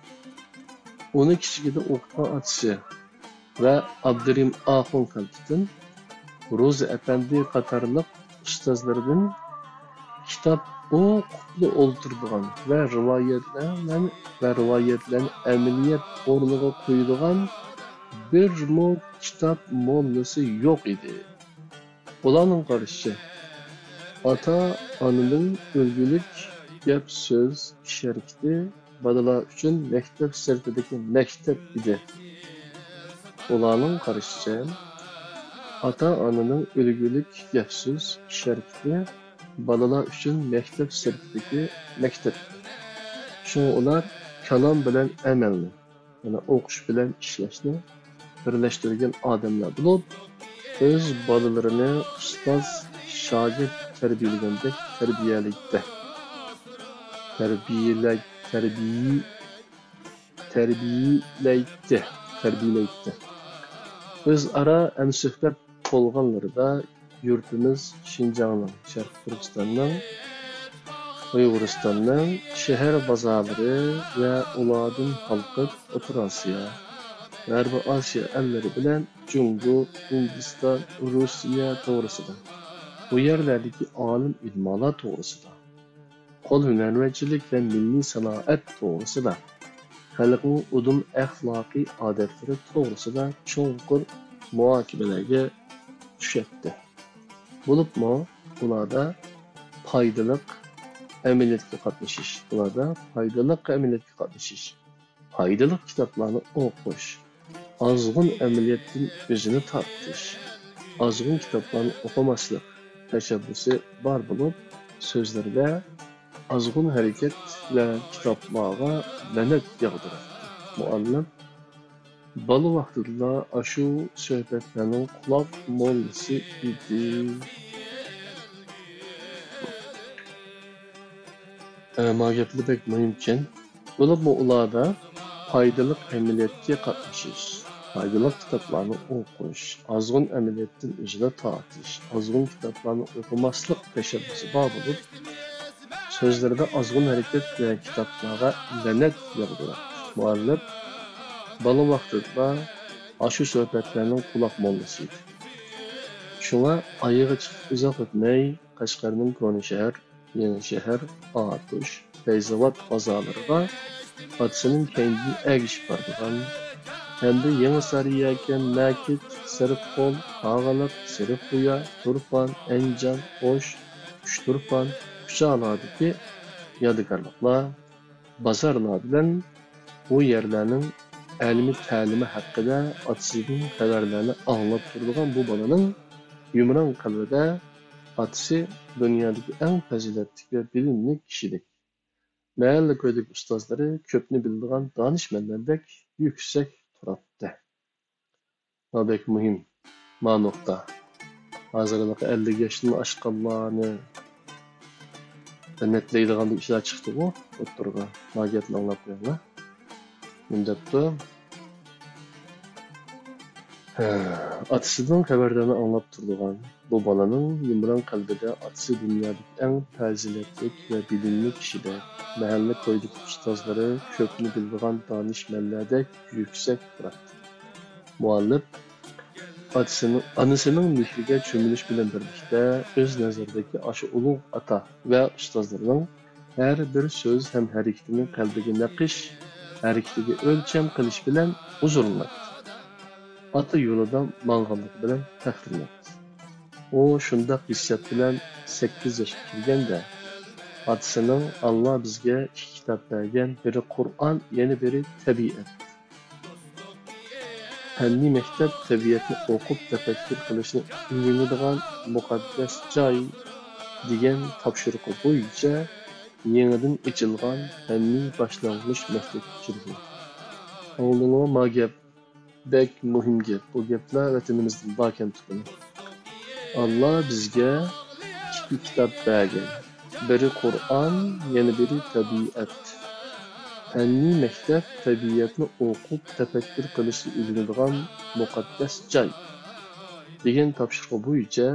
ئۇنى كىچىكىدە ئوقۇتقان ئاتىسى ۋە ئابدۇرېھىم ئاخۇن خەلپىتىم، روزى ئەپەندى قاتارلىق ئۇستازلىرىدىن كىتاب ئوقۇپلا ئولتۇرىدىغان ۋە رىۋايەتلەرنى، ۋە رىۋايەتلەرنى ئەمەلىيەت ئورنىغا قويىدىغان بىرمۇ كىتاب موللىسى يوق ئىدى. ئۇلارنىڭ قارىشىچە، ئاتا-ئانىنىڭ ئۈلگىلىك گەپ-سۆز، ئىش-ھەرىكىتى بالىلار ئۈچۈن مەكتەپ سىرتىدىكى مەكتەپ ئىدى. ئۇلارنىڭ قارىشىچە، ئاتا-ئانىنىڭ ئۈلگىلىك گەپ-سۆز، ئىش-ھەرىكىتى بالىلار ئۈچۈن مەكتەپ سىرتىدىكى مەكتەپ. شۇڭا ئۇلار كالام بىلەن ئەمەلنى، يەنى ئوقۇش بىلەن ئىشلەشنى بىرلەشتۈرگەن ئادەملەر بولۇپ، ئۆز بالىلىرىنى ئۇستاز، شاگىرت تەربىيەلىگەندەك تەربىيەلەيتتى. تەربىيەلەي-، تەربىي-، تەربىيەلەيتتى، تەربىيەلەيتتى. ئۆزئارا ھەمسۆھبەت بولغانلىرىدا يۇرتىمىز شىنجاڭنىڭ، شەرقىي تۈركىستاننىڭ، ئۇيغۇرىستاننىڭ شەھەر بازارلىرى ۋە ئۇلاردىن ھالقىپ ئوتتۇرا ئاسىيا، غەربىي ئاسىيا ئەللىرى بىلەن جۇڭگو، ھىندىستان، روسىيە توغرىسىدا، بۇ يەرلەردىكى ئالىم ئۆلىمالار توغرىسىدا، قول ھۈنەرۋەنچىلىك ۋە مىللىي سانائەت توغرىسىدا، خەلقنىڭ ئۇدۇل ئەخلاقىي ئادەتلىرى توغرىسىدا چوڭقۇر مۇھاكىمىلەرگە چۈشەتتى. بولۇپمۇ ئۇلاردا پايدىلىق ئەمەلىيەتكە قاتنىشىش، ئۇلاردا پايدىلىق ئەمەلىيەتكە قاتنىشىش، پايدىلىق كىتابلارنى ئوقۇش، ئازغۇن ئەمەلىيەتتىن ئۆزىنى تارتىش، ئازغۇن كىتابلارنى ئوقۇماسلىق تەشەببۇسى بار بولۇپ، سۆزلىرىدە ئازغۇن ھەرىكەت ۋە كىتابلارغا لەنەت ياغدۇراتتى. مۇئەللىم بالا ۋاقتىدىلا ئاشۇ سۆھبەتلەرنىڭ قۇلاق موللىسى ئىدى. ئە، ما گەپلەر بەك مۇھىمكەن. بولۇپمۇ ئۇلاردا پايدىلىق ئەمەلىيەتكە قاتنىشىش، پايدىلىق كىتابلارنى ئوقۇش، ئازغۇن ئەمەلىيەتتىن ئۆزىنى تارتىش، ئازغۇن كىتابلارنى ئوقۇماسلىق تەشەببۇسى بار بولۇپ، سۆزلىرىدە ئازغۇن ھەرىكەت ۋە كىتابلارغا لەنەت ياغدۇراتتى. مۇئەللىپ بالا ۋاقتىدىلا ئاشۇ سۆھبەتلەرنىڭ قۇلاق موللىسى ئىدى. شۇڭا ئايىغى چىقىپ ئۇزاق ئۆتمەي، قەشقەرنىڭ كونا شەھەر، يېڭى شەھەر، ئاتۇش، پەيزاۋات بازارلىرىغا ئاتىسىنىڭ كەينىدىن ئەگىشىپ بارىدىغان ھەمدە يېڭى سارى يەكەن، مەكىت، سېرىققول، قاغىلىق، سېرىقبۇيا، تۇرپان، ئەنجان، ئوش، ئۇچتۇرپان، كۇچالاردىكى يادىكارلىقلار، بازارلار بىلەن بۇ يەرلەرنىڭ ئەلىمى تەلىمى ھەققىدە ئاتىسىدىن خەۋەرلەرنى ئاڭلاپ تۇرىدىغان بۇ بالىنىڭ يۇمران قەلبىدە ئاتىسى دۇنيادىكى ئەڭ پەزىلەتلىك ۋە بىلىملىك كىشىدەك، مەھەللە كويدىكى ئۇستازلىرى كۆپنى بىلىدىغان دانىشمەنلەردەك يۈكسەك تۇراتتى. ما بەك مۇھىم، ما نۇقتا. ھازىر ھېلىقى ئەللىك ياشتىن ئاشقانلارنى لەنەتلەيدىغان بىر ئىشلار چىقتىغۇ ئوتتۇرىغا. ما گەپنى ئاڭلاپ قويۇڭلار. مۇندەپتۇ. ھە، ئاتىسىدىن خەۋەرلەرنى ئاڭلاپ تۇرىدىغان بۇ بالىنىڭ يۇمران قەلبىدە ئاتىسى دۇنيادىكى ئەڭ پەزىلەتلىك ۋە بىلىملىك كىشىدەك، مەھەللە كويىدىكى ئۇستازلىرى كۆپنى بىلىدىغان دانىشمەنلەردەك يۈكسەك تۇراتتى. مۇئەللىپ ئاتىسىنىڭ، ئانىسىنىڭ مېھرىگە چۆمۈلۈش بىلەن بىرلىكتە، ئۆز نەزىرىدىكى ئاشۇ ئۇلۇغ ئاتا ۋە ئۇستازلىرىنىڭ ھەر بىر سۆز ھەم ھەرىكىتىنى قەلبىگە نەقىش، ھەرىكىتىگە ئۆلچەم قىلىش بىلەن ھۇزۇرلىناتتى. ئاتا يولىدا ماڭغانلىقى بىلەن پەخىرلىنەتتى. ئۇ شۇنداق ھېسسىيات بىلەن سەككىز ياشقا كىرگەندە، ئاتىسىنىڭ، «ئاللا بىزگە ئىككى كىتاب بەرگەن، بىرى قۇرئان، يەنە بىرى تەبىئەت. پەننىي مەكتەپ تەبىئەتنى ئوقۇپ تەپەككۇر قىلىشنى ئۆگىنىدىغان مۇقەددەس جاي» دېگەن تاپشۇرۇقى بويىچە يېڭىدىن ئېچىلغان پەننىي باشلانغۇچ مەكتەپكە كىردى. ئاڭلىدىڭلارمۇ ما گەپ؟ بەك مۇھىم گەپ. بۇ گەپلەر ۋەتىنىمىزدىن باركەن تۇتۇنۇپ. ئاللا بىزگە ئىككى كىتاب بەرگەن. بىرى قۇرئان، يەنە بىرى تەبىئەت. پەننىي مەكتەپ تەبىئەتنى ئوقۇپ تەپەككۇر قىلىشنى ئۆگىنىدىغان مۇقەددەس جاي، دېگەن تاپشۇرۇقى بويىچە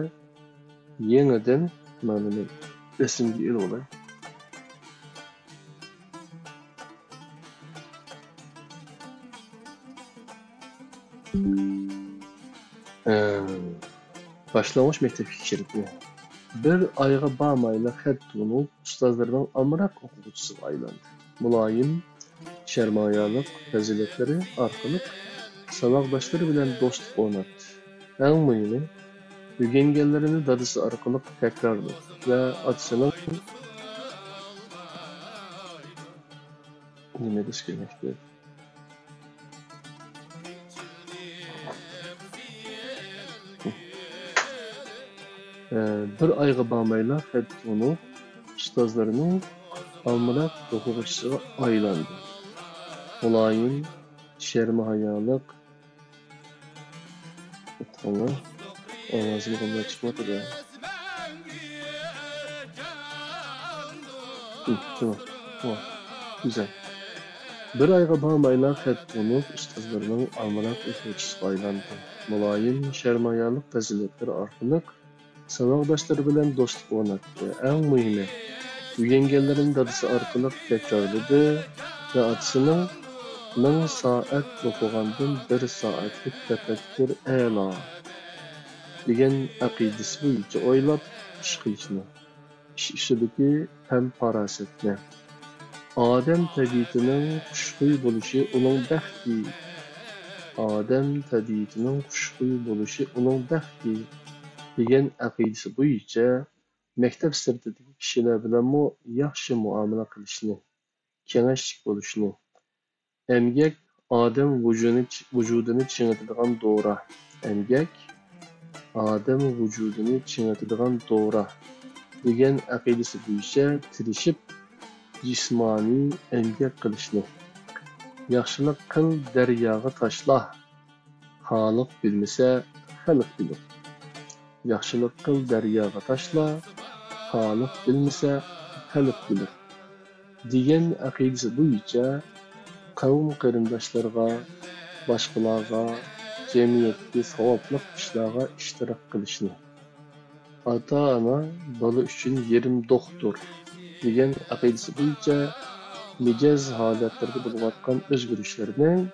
يېڭىدىن، مانا مەن رەسىمگە ئېلىۋالاي. ئەم، باشلانغۇچ مەكتەپكە كىردى. بىر ئايغا بارمايلا خەت تونۇپ، ئۇستازلىرىنىڭ ئامراق ئوقۇغۇچىسىغا ئايلاندى. مۇلايىم، شەرمايالىق پەزىلەتلىرى ئارقىلىق ساۋاقداشلىرى بىلەن دوستلۇق ئورناتتى. ئەڭ مۇھىمى، ئۆگەنگەنلىرىنى دادىسى ئارقىلىق تەكرارلىدى ۋە ئاتىسىنىڭ نېمە دېسە كېرەكتى؟ ئە، بىر ئايغا بارمايلا خەت تونۇپ، ئۇستازلىرىنىڭ ئامراق ئوقۇغۇچىسىغا ئايلاندى. مۇلايىم، شەرمى-ھايالىق، ئېيتقانلار، ئاۋازىم قانداق چىقىۋاتىدۇ؟ ھىم، تامام. ۋاھ، گۈزەل. بىر ئايغا بارمايلا خەت تونۇپ، ئۇستازلىرىنىڭ ئامراق ئوقۇغۇچىسىغا ئايلاندى. مۇلايىم، شەرمايالىق پەزىلەتلىرى ئارقىلىق ساۋاقداشلىرى بىلەن دوستلۇق ئورناتتى. ئەڭ مۇھىمى، ئۆگەنگەنلىرىنى دادىسى ئارقىلىق تەكرارلىدى ۋە ئاتىسىنىڭ «مىڭ سائەت ئوقۇغاندىن بىر سائەتلىك تەپەككۇر ئەلا» دېگەن ئەقىدىسى بويىچە ئويلاپ ئىش قىلىشنى، ئىش ئۈستىدىكى پەم-پاراسەتنى، «ئادەم تەبىئىتىنىڭ خۇشخۇي بولۇشى ئۇنىڭ بەختى، ئادەم تەبىئىتىنىڭ خۇشخۇي بولۇشى ئۇنىڭ بەختى» دېگەن ئەقىدىسى بويىچە مەكتەپ سىرتىدىكى كىشىلەر بىلەنمۇ ياخشى مۇئامىلە قىلىشنى، كېڭەشلىك بولۇشنى، «ئەمگەك ئادەم ۋۇجۇدىنى، ۋۇجۇدىنى چىڭىتىدىغان دورا، ئەمگەك ئادەم ۋۇجۇدىنى چىڭىتىدىغان دورا» دېگەن ئەقىدىسى بويىچە تىرىشىپ جىسمانىي ئەمگەك قىلىشنى، «ياخشىلىق قىل، دەرياغا تاشلا، خالىق بىلمىسە، خەلق بىلۇر. ياخشىلىق قىل، دەرياغا تاشلا، خالىق بىلمىسە، خەلق بىلۇر» دېگەن ئەقىدىسى بويىچە قەۋم قېرىنداشلىرىغا، باشقىلارغا، جەمئىيەتتىكى ساۋابلىق ئىشلارغا ئىشتىراك قىلىشنى، ئاتا-ئانا بالا ئۈچۈن يېرىم دوختۇر دېگەن ئەقىدىسى بويىچە مىجەز ھالەتلىرىدە بولۇۋاتقان ئۆزگىرىشلەرنىڭ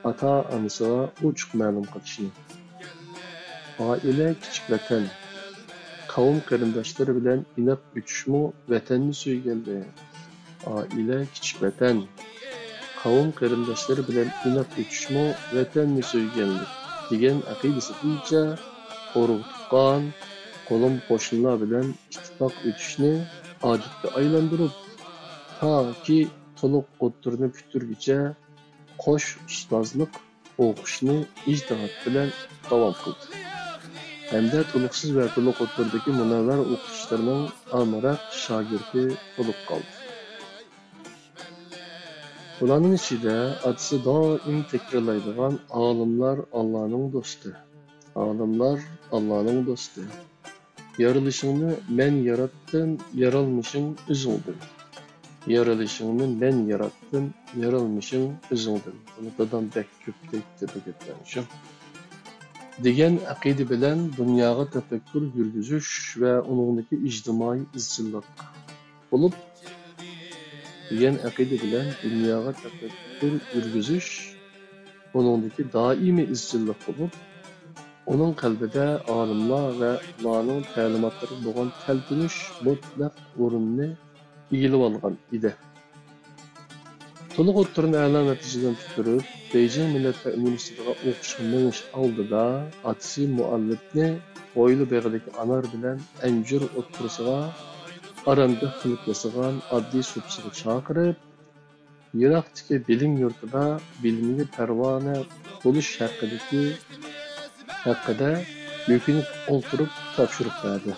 ئاتا-ئانىسىغا ئوچۇق مەلۇم قىلىشنى، ئائىلە كىچىك ۋەتەن، قەۋم قېرىنداشلىرى بىلەن ئىناق ئۆتۈشمۇ ۋەتەننى سۆيگەنلىك، ئائىلە كىچىك ۋەتەن، قەۋم قېرىنداشلىرى بىلەن ئىناق ئۆتۈشمۇ ۋەتەننى سۆيگەنلىك دېگەن ئەقىدىسى بويىچە ئۇرۇق-تۇغقان، قولۇم-قوشنىلار بىلەن ئىتتىپاق ئۆتۈشنى ئادەتكە ئايلاندۇرۇپ، تاكى تولۇق ئوتتۇرىنى پۈتتۈرگۈچە قوش ئۇستازلىق ئوقۇشنى ئىجتىھات بىلەن داۋام قىلدى ھەمدە تولۇقسىز ۋە تولۇق ئوتتۇرىدىكى مۇنەۋۋەر ئوقۇتقۇچىلىرىنىڭ ئامراق شاگىرتى بولۇپ قالدى. بۇلارنىڭ ئىچىدە ئاتىسى دائىم تەكرارلايدىغان «ئالىملار ئاللانىڭ دوستى، ئالىملار ئاللانىڭ دوستى، يارىلىشىڭنى مەن ياراتتىم، يارالمىشىڭ ئۆزۈڭدىن. يارىلىشىڭنى مەن ياراتتىم، يارالمىشىڭ ئۆزۈڭدىن.» بۇنى دادام بەك كۆپ دەيتتى بۇ گەپلەرنى شۇ. دېگەن ئەقىدە بىلەن دۇنياغا تەپەككۇر يۈرگۈزۈش ۋە ئۇنىڭدىكى ئىجتىمائىي ئىزچىللىق بولۇپ، دېگەن ئەقىدە بىلەن دۇنياغا تەپەككۇر يۈرگۈزۈش ئۇنىڭدىكى دائىمىي ئىزچىللىق بولۇپ، ئۇنىڭ قەلبىدە ئالىملار ۋە ئۇلارنىڭ تەلىماتلىرىغا بولغان تەلپۈنۈش مۇتلەق ئورۇننى ئىگىلىۋالغان ئىدى. تولۇق ئوتتۇرىنى ئەلا نەتىجە بىلەن پۈتتۈرۈپ، بېيجىڭ مىللەتلەر ئۇنىۋېرسىتېتىغا ئوقۇشقا مېڭىش ئالدىدا ئاتىسى مۇئەللىپنى ھويلا بېغىدىكى ئانار بىلەن ئەنجۈر ئوتتۇرىسىغا ئارامگاھ قىلىپ ياسىغان ئاددىي سوپىسىغا چاقىرىپ، يىراقتىكى بىلىم يۇرتىدا بىلىمگە پەرۋانە بولۇش ھەققىدىكى، ھەققىدە يۈكۈنۈپ ئولتۇرۇپ تاپشۇرۇق بەردى.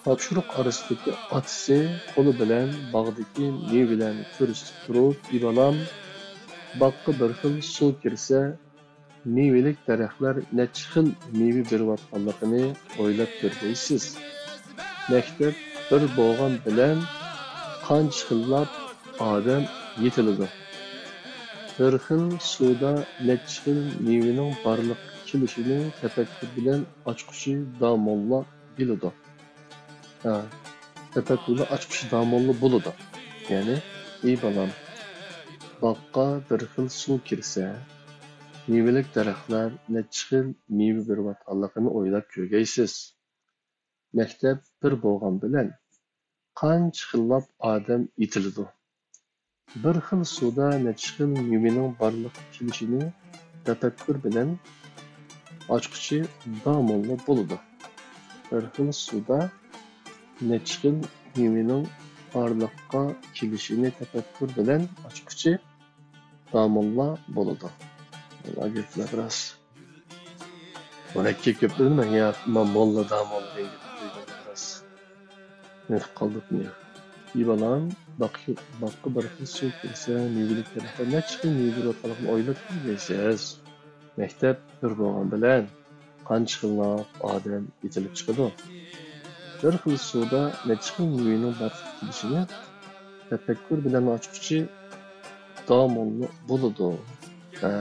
تاپشۇرۇق ئارىسىدىكى ئاتىسى قولى بىلەن باغدىكى مېۋىلەرنى كۆرسىتىپ تۇرۇپ، «ئى بالام، باغقا بىر خىل سۇ كىرسە، مېۋىلىك دەرەخلەر نەچچە خىل مېۋە بېرىۋاتقانلىقىنى ئويلاپ كۆرگەيسىز. مەكتەپ بىر بولغان بىلەن قانچە خىللاپ ئادەم يېتىلىدۇ. بىر خىل سۇدا نەچچە خىل مېۋىنىڭ بارلىققا كېلىشىنى تەپەككۇر بىلەن ئاچقۇچى داموللا بىلىدۇ.» ھە، تەپەككۇرنى ئاچقۇچى داموللا بولىدۇ. يەنى، «ئى بالام، باغقا بىر خىل سۇ كىرسە، مېۋىلىك دەرەخلەر نەچچە خىل مېۋە بېرىۋاتقانلىقىنى ئويلاپ كۆرگەيسىز. مەكتەپ بىر بولغان بىلەن قانچە خىللاپ ئادەم يېتىلىدۇ. بىر خىل سۇدا نەچچە خىل مېۋىنىڭ بارلىققا كېلىشىنى تەپەككۇر بىلەن ئاچقۇچى داموللا بولىدۇ. بىر خىل سۇدا نەچچە خىل مېۋىنىڭ بارلىققا كېلىشىنى تەپەككۇر بىلەن ئاچقۇچى داموللا بولىدۇ.» والله گەپلەر راست. مۇرەككەپ گەپلەرنى مەن يا موللا داموللا دېگەن گەپلەر راست. نېمە قىلىپ قالدۇق يا؟ «ئى بالام، باغقا، باغقا بىر خىل سۇ كىرسە، مېۋىلىك دەرەخلەر نەچچە خىل مېۋە بېرىۋاتقانلىقىنى ئويلاپ كۆرگەيسىز. مەكتەپ بىر بولغان بىلەن قانچە خىللاپ ئادەم يېتىلىپ چىقىدۇ. بىر خىل سۇدا نەچچە خىل مېۋىنىڭ بارلىققا كېلىشىنى تەپەككۇر بىلەن ئاچقۇچى داموللا بولىدۇ.» ھە،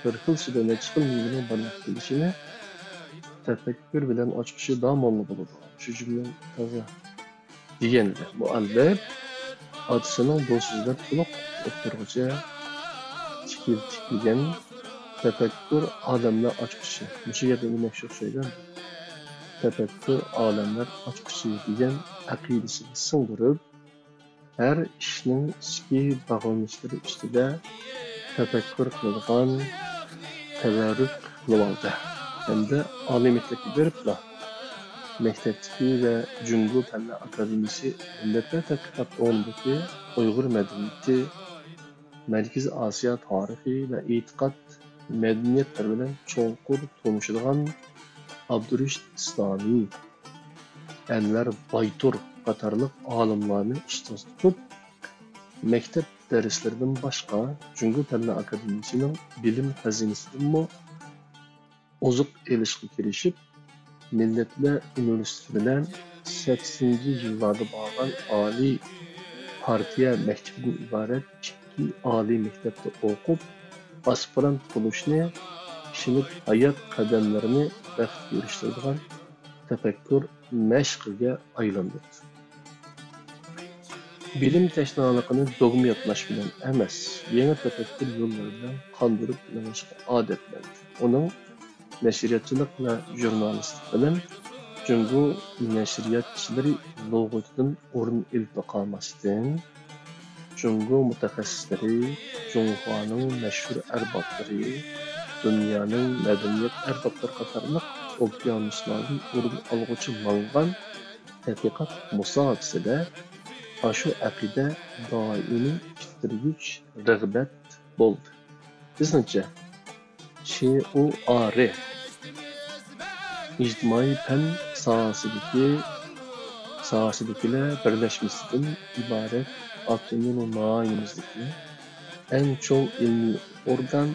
بىر خىل سۇدا نەچچە خىل مېۋىنىڭ بارلىققا كېلىشىنى تەپەككۇر بىلەن ئاچقۇچى داموللا بولىدۇ. شۇ جۈملە تازا. دېگەندە، مۇئەللىپ ئاتىسىنىڭ بۇ سۆزلەر تولۇق ئوتتۇرىغىچە تىكىل-، تىكلىگەن تەپەككۇر ئالەملەر ئاچقۇچى. مۇشۇ يەردە دېمەكچى ئوخشايدۇ. تەپەككۇر ئالەملەر ئاچقۇچى دېگەن ئەقىدىسىنى سىڭدۈرۈپ، ھەر ئىشنىڭ ئىچكى باغلىنىشلىرى ئۈستىدە تەپەككۇر قىلىدىغان، تەۋەررۈك قىلىۋالدى ھەمدە ئالىي مەكتەپكە بېرىپلا، مەكتەپتىكى ۋە جۇڭگو پەنلەر ئاكادېمىيىسى مىللەتلەر تەتقىقات ئورنىدىكى ئۇيغۇر مەدەنىيىتى، مەركىزىي ئاسىيا تارىخى ۋە ئېتىقاد مەدەنىيەتلىرى بىلەن چوڭقۇر تونۇشىدىغان ئابدۇرېشىت ئىسلامى، ئەنۋەر بايتۇر قاتارلىق ئالىملارنى ئۇستاز تۇتۇپ، مەكتەپ دەرسلىرىدىن باشقا، جۇڭگو پەنلەر ئاكادېمىيىسىنىڭ بىلىم خەزىنىسىدىنمۇ ئوزۇق ئېلىشقا كىرىشىپ، مىللەتلەر ئۇنىۋېرسىتېتى بىلەن سەكسىنىنچى يىللاردا بارغان ئالىي پارتىيە مەكتىپىدىن ئىبارەت ئىككى ئالىي مەكتەپتە ئوقۇپ، ئاسپىرانت بولۇشنى ئىشىنىپ، ھايات قەدەملىرىنى بەختكە ئېرىشتۈرىدىغان تەپەككۇر مەشىقىگە ئايلاندۇردى. بىلىم تەشنالىقىنى دوگما يادلاش بىلەن ئەمەس، يېڭى تەپەككۇر يوللىرى بىلەن قاندۇرۇپ مېڭىشقا ئادەتلەندى. ئۇنىڭ نەشرىياتچىلىق ۋە ژۇرنالىستىك بىلىم جۇڭگو نەشرىياتچىلىرى لۇغىتىدىن ئورۇن ئېلىپلا قالماستىن، جۇڭگو مۇتەخەسسىسلىرى، جۇڭخۇانىڭ مەشھۇر ئەربابلىرى، دۇنيانىڭ مەدەنىيەت ئەربابلىرى قاتارلىق ئوكيانۇسلاردىن ئورۇن ئالغۇچى ماڭغان تەتقىقات مۇساپىسىدە ئاشۇ ئەقىدە دائىمىي ئىتتىرگۈچ رىغبەت بولدى. بىزنىڭچە، شىئۇئارى ئىجتىمائىي پەن ساھەسىدىكى، ساھەسىدىكىلەر بىرلەشمىسىدىن ئىبارەت ئاپتونوم ناھىيىمىزدىكى ئەڭ چوڭ ئىلمىي ئورگان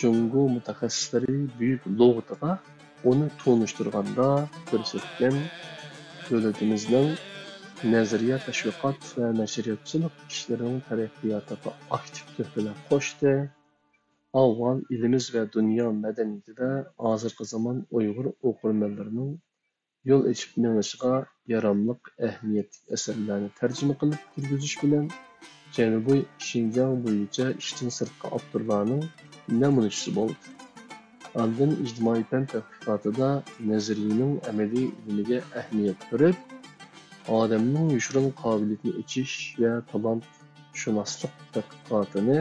جۇڭگو مۇتەخەسسىسلىرى بۈيۈك لۇغىتىغا ئۇنى تونۇشتۇرغاندا كۆرسەتكەن دۆلىتىمىزنىڭ نەزەرىيە، تەشۋىقات ۋە نەشرىياتچىلىق ئىشلىرىنىڭ تەرەققىياتىغا ئاكتىپ تۆھپىلەر قوشتى. ئاۋۋال ئېلىمىز ۋە دۇنيا مەدەنىيىتىدە ھازىرقى زامان ئۇيغۇر ئوقۇرمەنلىرىنىڭ يول ئېچىپ مېڭىشىغا ياراملىق ئەھمىيەتلىك ئەسەرلەرنى تەرجىمە قىلىپ كىرگۈزۈش بىلەن جەنۇبىي شىنجاڭ بويىچە ئىشتىن سىرتقى ئاپتورلارنىڭ نەمۇنىچىسى بولدى. ئاندىن ئىجتىمائىي پەن تەتقىقاتىدا نەزەرىيىنىڭ ئەمەلىي ئۈنۈمىگە ئەھمىيەت بېرىپ، ئادەمنىڭ يوشۇرۇن قابىلىيىتىنى ئېچىش ۋە تالانتشۇناسلىق تەتقىقاتىنى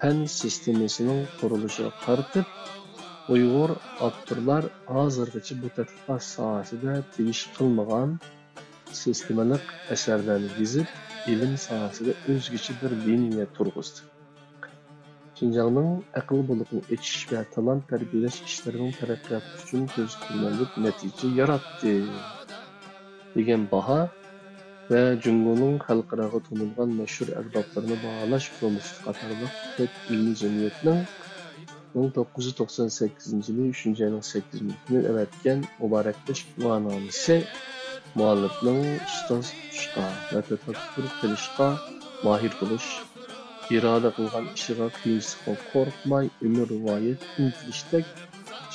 پەن سىستېمىسىنىڭ قۇرۇلۇشىغا قارىتىپ، ئۇيغۇر ئاپتورلار ھازىرغىچە بۇ تەتقىقات ساھەسىدە تېگىش قىلمىغان سىستېمىلىق ئەسەرلەرنى يېزىپ، ئىلىم ساھەسىدە ئۆزگىچە بىر لىنىيە تۇرغۇزدى. شىنجاڭنىڭ ئەقىل بولۇقىنى ئېچىش ۋە تالانت تەربىيەلەش ئىشلىرىنىڭ تەرەققىياتى ئۈچۈن كۆزىتىلمەملىك نەتىجە ياراتتى، دېگەن باھا ۋە جۇڭگونىڭ خەلقئاراغا تونۇلغان مەشھۇر ئەربابلىرىنى باھالاش كومىتېتى قاتارلىق تۆت ئىلمىي جەمئىيەتنىڭ مىڭ توققۇز يۈز توقسان سەككىزىنچى يىلى ئۈچىنچى ئاينىڭ سەككىزىنچى كۈنى ئەۋەتكەن مۇبارەكلەش گۇۋاھنامىسى مۇئەللىپنىڭ ئۇستاز تۇتۇشقا ۋە تەپەككۇر قىلىشقا ماھىر بولۇش، ئىرادە قىلغان ئىشىغا قىيىنچىلىقتىن قورقماي ئۆمۈر رىۋايەت ئىنتىلىشتەك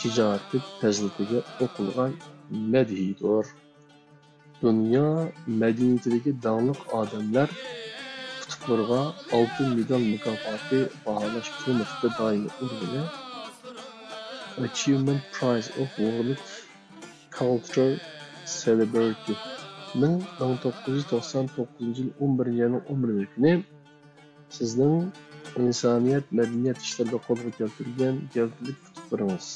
شىجائەتلىك پەزىلىتىگە ئوقۇلغان مەدھىيىدۇر. دۇنيا مەدەنىيىتىدىكى داڭلىق ئادەملەر قۇتۇپلىرىغا ئالتۇن مېدال مۇكاپاتى باھالاش كومىتېتى دائىمىي ئورگىنى، Achievement Prize of World Cultural Celebrity نىڭ مىڭ توققۇز يۈز توقسان توققۇزىنچى يىل ئون بىرىنچى ئاينىڭ ئون بىرىنچى كۈنى سىزنىڭ ئىنسانىيەت مەدەنىيەت ئىشلىرىدا قولغا كەلتۈرگەن گەۋدىلىك ئۇتۇقلىرىڭىز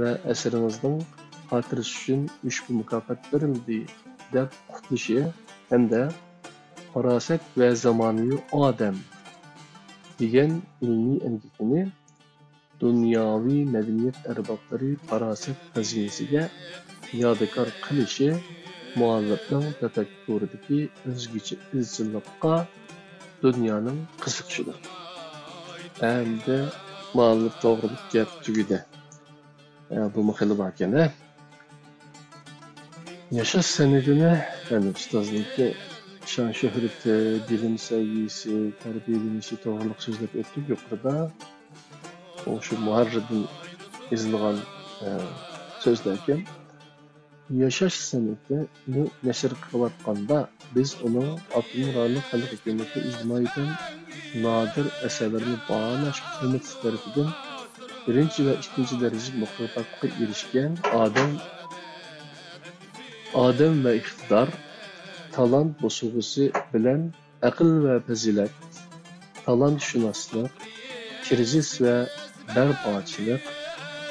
ۋە ئەسىرىڭىزنىڭ خاتىرىسى ئۈچۈن ئۇشبۇ مۇكاپات بېرىلدى، دەپ قۇتلىشى ھەمدە پاراسەت ۋە زامانىۋى ئادەم دېگەن ئىلمىي ئەمگىكىنى دۇنياۋى مەدەنىيەت ئەربابلىرى پاراسەت خەزىنىسىگە يادىكار قىلىشى مۇئەللىپنىڭ تەپەككۇرىدىكى ئۆزگىچە ئىزچىللىققا دۇنيانىڭ قىزىقىشىدۇر. ئەمدى مۇئەللىپ توغرىلىق گەپ تۈگىدى. ئە، بۇمۇ خېلى باركەن، ھە؟ ياشاش سەنئىتىنى، يەنى ئۇستازنىڭكى شان-شۆھرىتى، بىلىم سەۋىيەسى، تەربىيەلىنىشى توغرىلىق سۆزلەپ ئۆتتۇق يۇقىرىدا. ئۇ شۇ مۇھەررىردىن يېزىلغان، ئە، سۆزلەركەن. ياشاش سەنئىتىنى نەشر قىلىۋاتقاندا، بىز ئۇنىڭ ئاپتونوم رايونلۇق خەلق ھۆكۈمىتى ئىجتىمائىي پەن نادىر ئەسەرلىرىنى باھالاش كومىتېتى تەرىپىدىن بىرىنچى ۋە ئىككىنچى دەرىجىلىك مۇكاپاتقا ئېرىشكەن ئادەم، ئادەم ۋە ئىقتىدار، تالانت بوسۇغىسى بىلەن ئەقىل ۋە پەزىلەت، تالانتشۇناسلىق، كىرىزىس ۋە بەرپاچىلىق،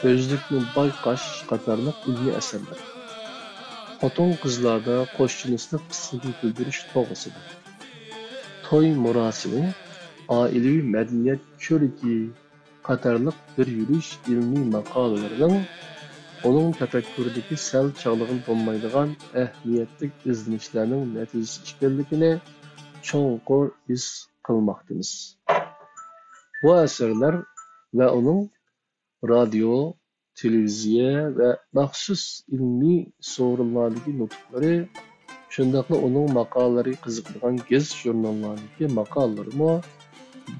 ئۆزلۈكنى بايقاش قاتارلىق ئىلمىي ئەسەرلەر. خوتۇن-قىزلاردا قوشچىنىسلىق پىسخىكىنى كۈلدۈرۈش توغرىسىدا. توي مۇراسىمى، ئائىلىۋى مەدەنىيەت كۆرىكى قاتارلىق بىر يۈرۈش ئىلمىي ماقالىلىرىنىڭ ئۇنىڭ تەپەككۇرىدىكى سەل چاغلىغىلى بولمايدىغان ئەھمىيەتلىك ئىزدىنىشلەرنىڭ نەتىجىسى ئىكەنلىكىنى چوڭقۇر ھېس قىلماقتىمىز. بۇ ئەسەرلەر ۋە ئۇنىڭ رادىيو، تېلېۋىزىيە ۋە مەخسۇس ئىلمىي سورۇنلاردىكى نۇتۇقلىرى شۇنداقلا ئۇنىڭ ماقالىلىرىگە قىزىقىدىغان گېزىت-ژۇرناللاردىكى ماقالىلىرىمۇ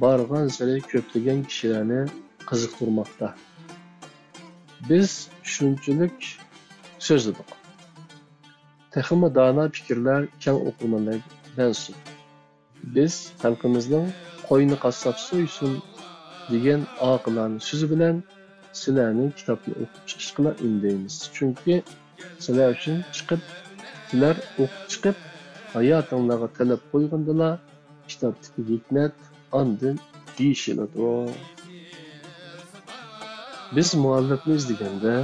بارغانسېرى كۆپلىگەن كىشىلەرنى قىزىقتۇرماقتا. بىز شۇنچىلىك سۆزلىدۇق. تېخىمۇ دانا پىكىرلەر كەڭ ئوقۇرمەنلەرگە مەنسۇپ. بىز خەلقىمىزنىڭ «قوينى قاسساپ سويسۇن» دېگەن ئاقىلانە سۆزى بىلەن سىلەرنى كىتابنى ئوقۇپ چىقىشقىلا ئۈندەيمىز. چۈنكى سىلەر ئۈچۈن چىقىپ، سىلەر ئوقۇپ چىقىپ، ھاياتىڭلارغا تەلەپ قويغاندىلا، كىتابتىكى ھېكمەت ئاندىن دېيىشىلىدۇ. بىز مۇئەللىپنى ئىزدىگەندە،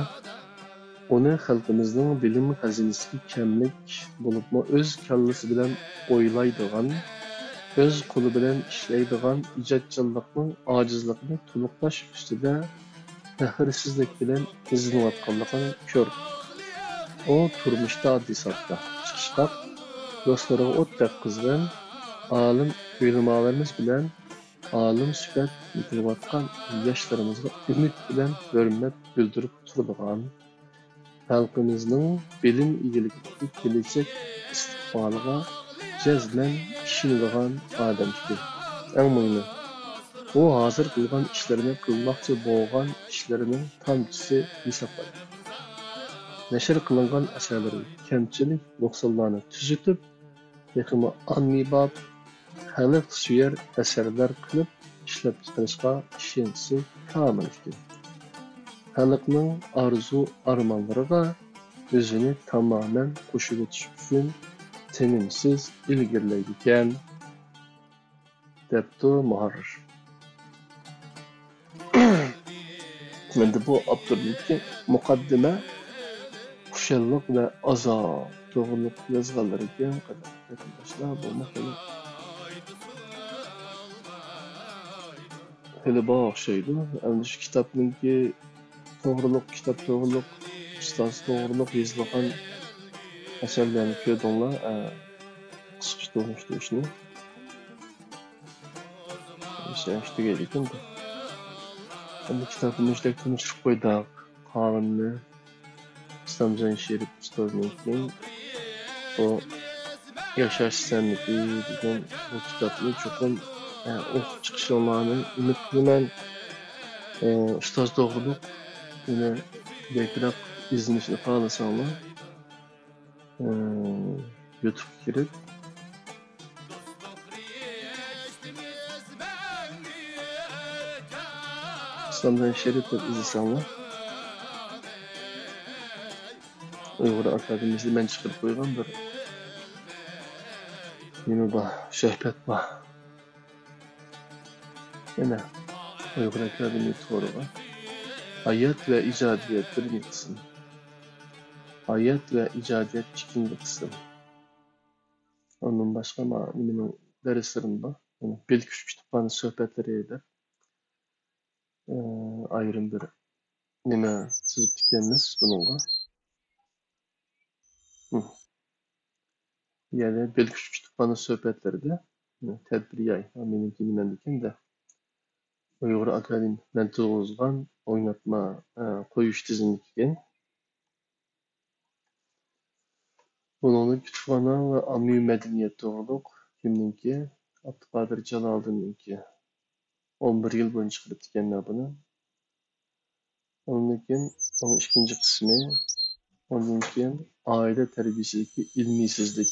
ئۇنى خەلقىمىزنىڭ بىلىم خەزىنىسىدىكى كەملىك، بولۇپمۇ ئۆز كاللىسى بىلەن ئويلايدىغان، ئۆز قولى بىلەن ئىشلەيدىغان ئىجادچانلىقنىڭ ئاجىزلىقىنى تولۇقلاش ئۈستىدە پەخىرسىزلىك بىلەن ئىزدىنىۋاتقانلىقىنى كۆردۇق. ئۇ تۇرمۇشتا ئاددىي-ساددا، چىقىشقاق، دوستلىرىغا ئوتتەك قىزغىن، ئالىم ئۆلىمالىرىمىز بىلەن ئالىم سۈپەت يېتىلىۋاتقان ياشلىرىمىزغا ئۈمىد بىلەن ھۆرمەت بىلدۈرۈپ تۇرىدىغان، خەلقىمىزنىڭ بىلىم ئىگىلىكىدىكى كېلەچەك ئىستىقبالىغا جەزمەن ئىشىنىدىغان ئادەم ئىدى. ئەڭ مۇھىمى، ئۇ ھازىر قىلغان ئىشلىرىنى، قىلماقچى بولغان ئىشلىرىنىڭ تامچىسى ھېسابلايدۇ. نەشر قىلىنغان ئەسەرلىرى كەمچىلىك، نۇقسانلارنى تۈزىتىپ، تېخىمۇ ئاممىباب، خەلق سۆيەر ئەسەرلەر قىلىپ ئىشلەپچىقىرىشقا ئىشەنچى كامىل ئىكەن. خەلقنىڭ ئارزۇ-ئارمانلىرىغا ئۆزىنى تامامەن قوشۇۋېتىش ئۈچۈن تىنىمسىز ئىلگىرىلەيدىكەن، دەپتۇ مۇھەررىر. ئەمدى بۇ ئاپتوردىكى مۇقەددىمە، خۇشاللىق ۋە ئازاب توغرۇلۇق يازغانلىرى ئىكەن. قېتىمداشلار، بۇمۇ خېلى، خېلى بار ئوخشايدۇ. ئەمدى شۇ كىتابنىڭكى توغرۇلۇق، كىتاب توغرۇلۇق، ئۇستاز توغرۇلۇق يېزىلغان ئەسەرلەرنى كۆردۈڭلار. ئە، قىسقىچە تونۇشتۇرۇشنى. ئىشەنچ تۈگەيدىكىن بۇ. ئەمدى كىتابنى مۇشتەك تونۇشتۇرۇپ قويدۇق. قالغىنىنى ئىسلامجان شېرىپ ئۇستازنىڭكى بۇ ياشاش سەنئىتى دېگەن بۇ كىتابنى چوقۇم، ئە، ئوقۇپ چىقىشىڭلارنى ئۈمىد قىلىمەن. ئە، ئۇستاز توغرۇلۇق يەنە بەكرەك ئىزدىنىشنى خالىساڭلار، ئە، يۇتۇبقا كىرىپ، ئىسلامجان شېرىپ دەپ ئىزدىسەڭلار، ئۇيغۇر ئاكادېمىيىسىدا مەن چىقىرىپ قويغان بىر نېمە بار، سۆھبەت بار. يەنە ئۇيغۇر ئاكادېمىيە تورىغا ھايات ۋە ئىجادىيەت بىرىنچى قىسىم، ھايات ۋە ئىجادىيەت ئىككىنچى قىسىم. ئۇندىن باشقا ما-، نېمىنىڭ دەرسلىرىمۇ بار. يەنە بىلكۈچ كۇتۇپخانا سۆھبەتلىرى دەپ، ئە، ئايرىم بىر نېمە تىزىپتىكەنمىز بۇنىڭغا. ھم. يەنى بىلكۈچ كۇتۇپخانا سۆھبەتلىرىدە، تەدبىر ياي، مېنىڭكى نېمەمدىكىن دە. ئۇيغۇر ئاكادېمىيە مەن تۇرغۇزغان ئويناتما، ئە، قويۇش تىزىملىكى ئىكەن. بۇنىڭدا كۇتۇپخانا ۋە ئاممىۋى مەدەنىيەت توغرۇلۇق كىمنىڭكى؟ ئابدۇقادىر جالالىدىننىڭكى. ئون بىر يىل بۇرۇن چىقىرىپتىكەنلەر بۇنى. ئۇنىڭدىن كېيىن ئۇنىڭ ئىككىنچى قىسمى، ئۇنىڭدىن كېيىن ئائىلە تەربىيەسىدىكى ئىلمىيسىزلىك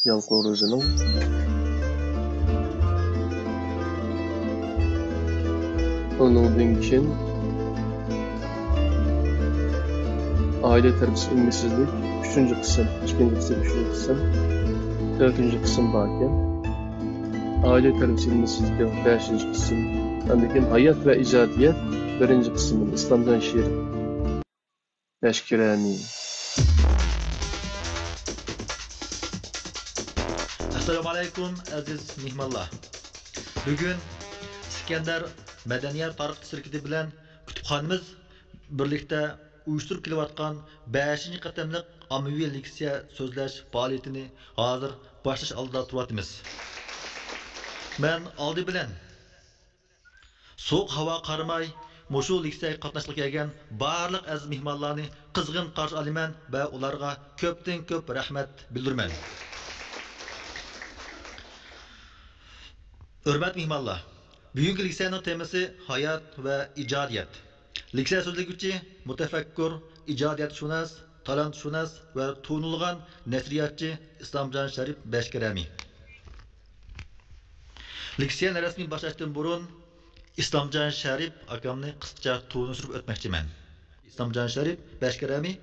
يالقۇن روزىنىڭ. ئۇنىڭدىن كېيىن ئائىلە تەربىيەسى ئىلمىيسىزلىك، ئۈچىنچى قىسىم، ئىككىنچى قىسىم، ئۈچىنچى قىسىم، تۆتىنچى قىسىم باركەن. ئائىلە تەربىيەسى ئىلمىيسىزلىكى بەشىنچى قىسىم، ئاندىن كېيىن ھايات ۋە ئىجادىيەت بىرىنچى قىسىم، ئىسلامجان شېرىپ. لەشكىرەنى. ئەسسالامۇئەلەيكۇم، ئەزىز مېھمانلار! بۈگۈن ئىسكەندەر مەدەنىيەت تارقىتىش شىركىتى بىلەن كۇتۇپخانىمىز بىرلىكتە ئۇيۇشتۇرۇپ كېلىۋاتقان بەشىنچى قېتىملىق ئاممىۋى لېكسىيە سۆزلەش پائالىيىتىنى ھازىر باشلاش ئالدىدا تۇرۇۋاتىمىز. مەن ئالدى بىلەن سوغۇق ھاۋاغا قارىماي، مۇشۇ لېكسىيەگە قاتناشقىلى كەلگەن بارلىق ئەزىز مېھمانلارنى قىزغىن قارشى ئالىمەن ۋە ئۇلارغا كۆپتىن كۆپ رەھمەت بىلدۈرىمەن. ھۆرمەتلىك مېھمانلار، بۈگۈنكى لېكسىيەنىڭ تېمىسى ھايات ۋە ئىجادىيەت. لېكسىيە سۆزلىگۈچى مۇتەپەككۇر، ئىجادىيەتشۇناس، تالانتشۇناس ۋە تونۇلغان نەشرىياتچى ئىسلامجان شەرىپ بەشكەرەمى. لېكسىيەنى رەسمىي باشلاشتىن بۇرۇن، ئىسلامجان شەرىپ ئاكامنى قىسقىچە تونۇشتۇرۇپ ئۆتمەكچىمەن. ئىسلامجان شەرىپ بەشكەرەمى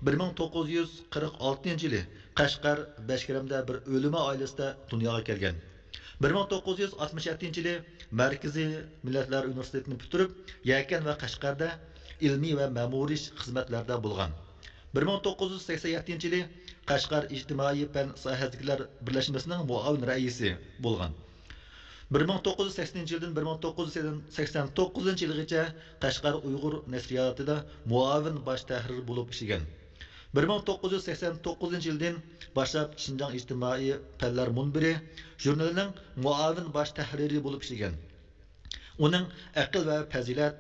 بىر مىڭ توققۇز يۈز قىرىق ئالتىنچى يىلى قەشقەر بەشكەرەمدە بىر ئۆلىما ئائىلىسىدە دۇنياغا كەلگەن. بىر مىڭ توققۇز يۈز ئاتمىش يەتتىنچى يىلى مەركىزىي مىللەتلەر ئۇنىۋېرسىتېتىنى پۈتتۈرۈپ، يەكەن ۋە قەشقەردە ئىلمىي ۋە مەمۇرىي خىزمەتلەردە بولغان. بىر مىڭ توققۇز يۈز سەكسەن يەتتىنچى يىلى قەشقەر ئىجتىمائىي پەن ساھەسىدىكىلەر بىرلەشمىسىنىڭ مۇئاۋىن رەئىسى بولغان. بىر مىڭ توققۇز يۈز سەكسىنىنچى يىلدىن بىر مىڭ توققۇز يۈز سەكسەن توققۇزىنچى يىلغىچە قەشقەر ئۇيغۇر نەشرىياتىدا مۇئاۋىن باش تەھرىر بولۇپ ئىشلىگەن. بىر مىڭ توققۇز يۈز سەكسەن توققۇزىنچى يىلدىن باشلاپ شىنجاڭ ئىجتىمائىي پەنلەر مۇنبىرى ژۇرنىلىنىڭ مۇئاۋىن باش تەھرىرى بولۇپ ئىشلىگەن. ئۇنىڭ ئەقىل ۋە پەزىلەت،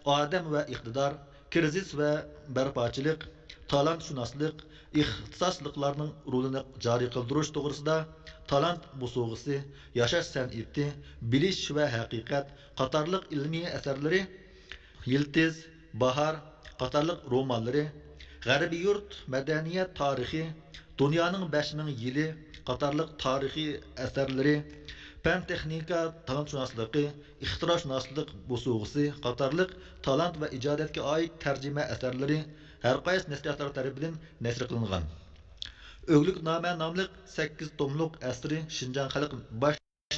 ئادەم ۋە ئىقتىدار، كىرىزىس ۋە بەرپاچىلىق، تالانتشۇناسلىق، ئىختىساسلىقلارنىڭ رولىنى جارى قىلدۇرۇش توغرىسىدا تالانت بوسۇغىسى، ياشاش سەنئىتى، بىلىش ۋە ھەقىقەت قاتارلىق ئىلمىي ئەسەرلىرى، يىلتىز، باھار قاتارلىق رومانلىرى، غەربىي يۇرت مەدەنىيەت تارىخى، دۇنيانىڭ بەش مىڭ يىلى قاتارلىق تارىخىي ئەسەرلىرى، پەن-تېخنىكا تالانتشۇناسلىقى، ئىختىراشۇناسلىق بوسۇغىسى قاتارلىق تالانت ۋە ئىجادىيەتكە ئائىت تەرجىمە ئەسەرلىرى ھەرقايسى نەشرىياتلار تەرىپىدىن نەشر قىلىنغان. ئۆگلۈكنامە ناملىق سەككىز توملۇق ئەسىرى شىنجاڭ خەلق باش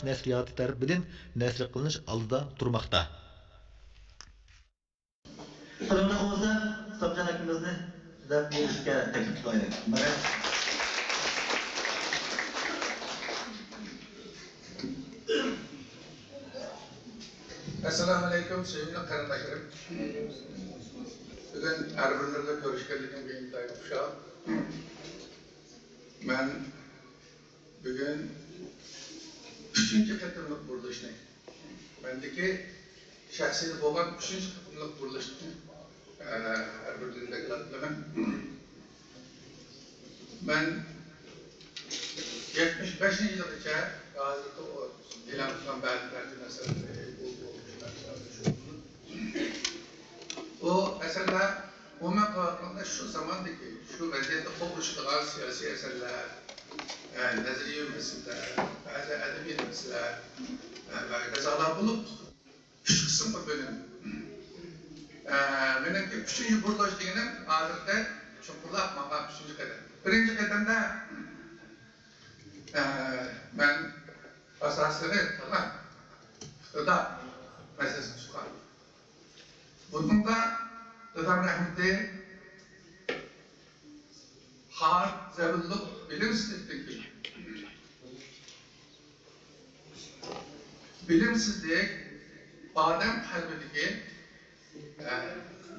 نەشرىياتى تەرىپىدىن نەشر قىلىنىش ئالدىدا تۇرماقتا. قولۇمدا بولسا، ئىسلامجان ئاكىمىزنى دەپ بېرىشكە تەكلىپ قىلايلى. مانا. ئەسسالامۇ ئەلەيكۇم، سۆيۈملۈك قېرىنداشلىرىم. بۈگۈن ھەر بىرلىرىنى كۆرۈشكەنلىكىمگە ئىنتايىن خۇشال. مەن بۈگۈن ئۈچىنچى قېتىملىق بۇرۇلۇشنى، مەندىكى شەخسىيدە بولغان ئۈچىنچى قېتىملىق بۇرۇلۇشنى، ئە، ھەر بىرىدىن دوكلات قىلىمەن. مەن يەتمىش بەشىنچى يىلغىچە ھازىرقى ئۇ ئېلان قىلغان بەزى تەرجىمە ئەسەرلىرى، بۇ، بۇ، شۇ ئەسەرلەر، شۇ ئۇ ئەسەرلەر ئومۇمەن قىلىۋاتقاندا شۇ زاماندىكى، شۇ ۋەزىيەتتە قوغلىشىدىغان سىياسىي ئەسەرلەر، ئە، نەزەرىيەۋى مەسىلىلەر، بەزى ئەدەبىي مەسىلىلەر، ئە، ۋە غەزەللەر بولۇپ، ئۈچ قىسىمغا بۆلۈنىدۇ. ئە، مېنىڭكى ئۈچىنچى بۇرۇلۇش دېگىنىم ھازىرقى چوڭقۇرلاپ ماڭغان ئۈچىنچى قەدەم. بىرىنچى قەدەمدە، ئە، مەن ئاساسلىقى تالانت، ئىقتىدار مەسىلىسىنى تۇتقان. بۇنىڭدا دادام رەھمىتى خار زەبۇنلۇق بىلىمسىزلىكتىن كېلىپ، بىلىمسىزلىك ئادەم قەلبىدىكى، ئە،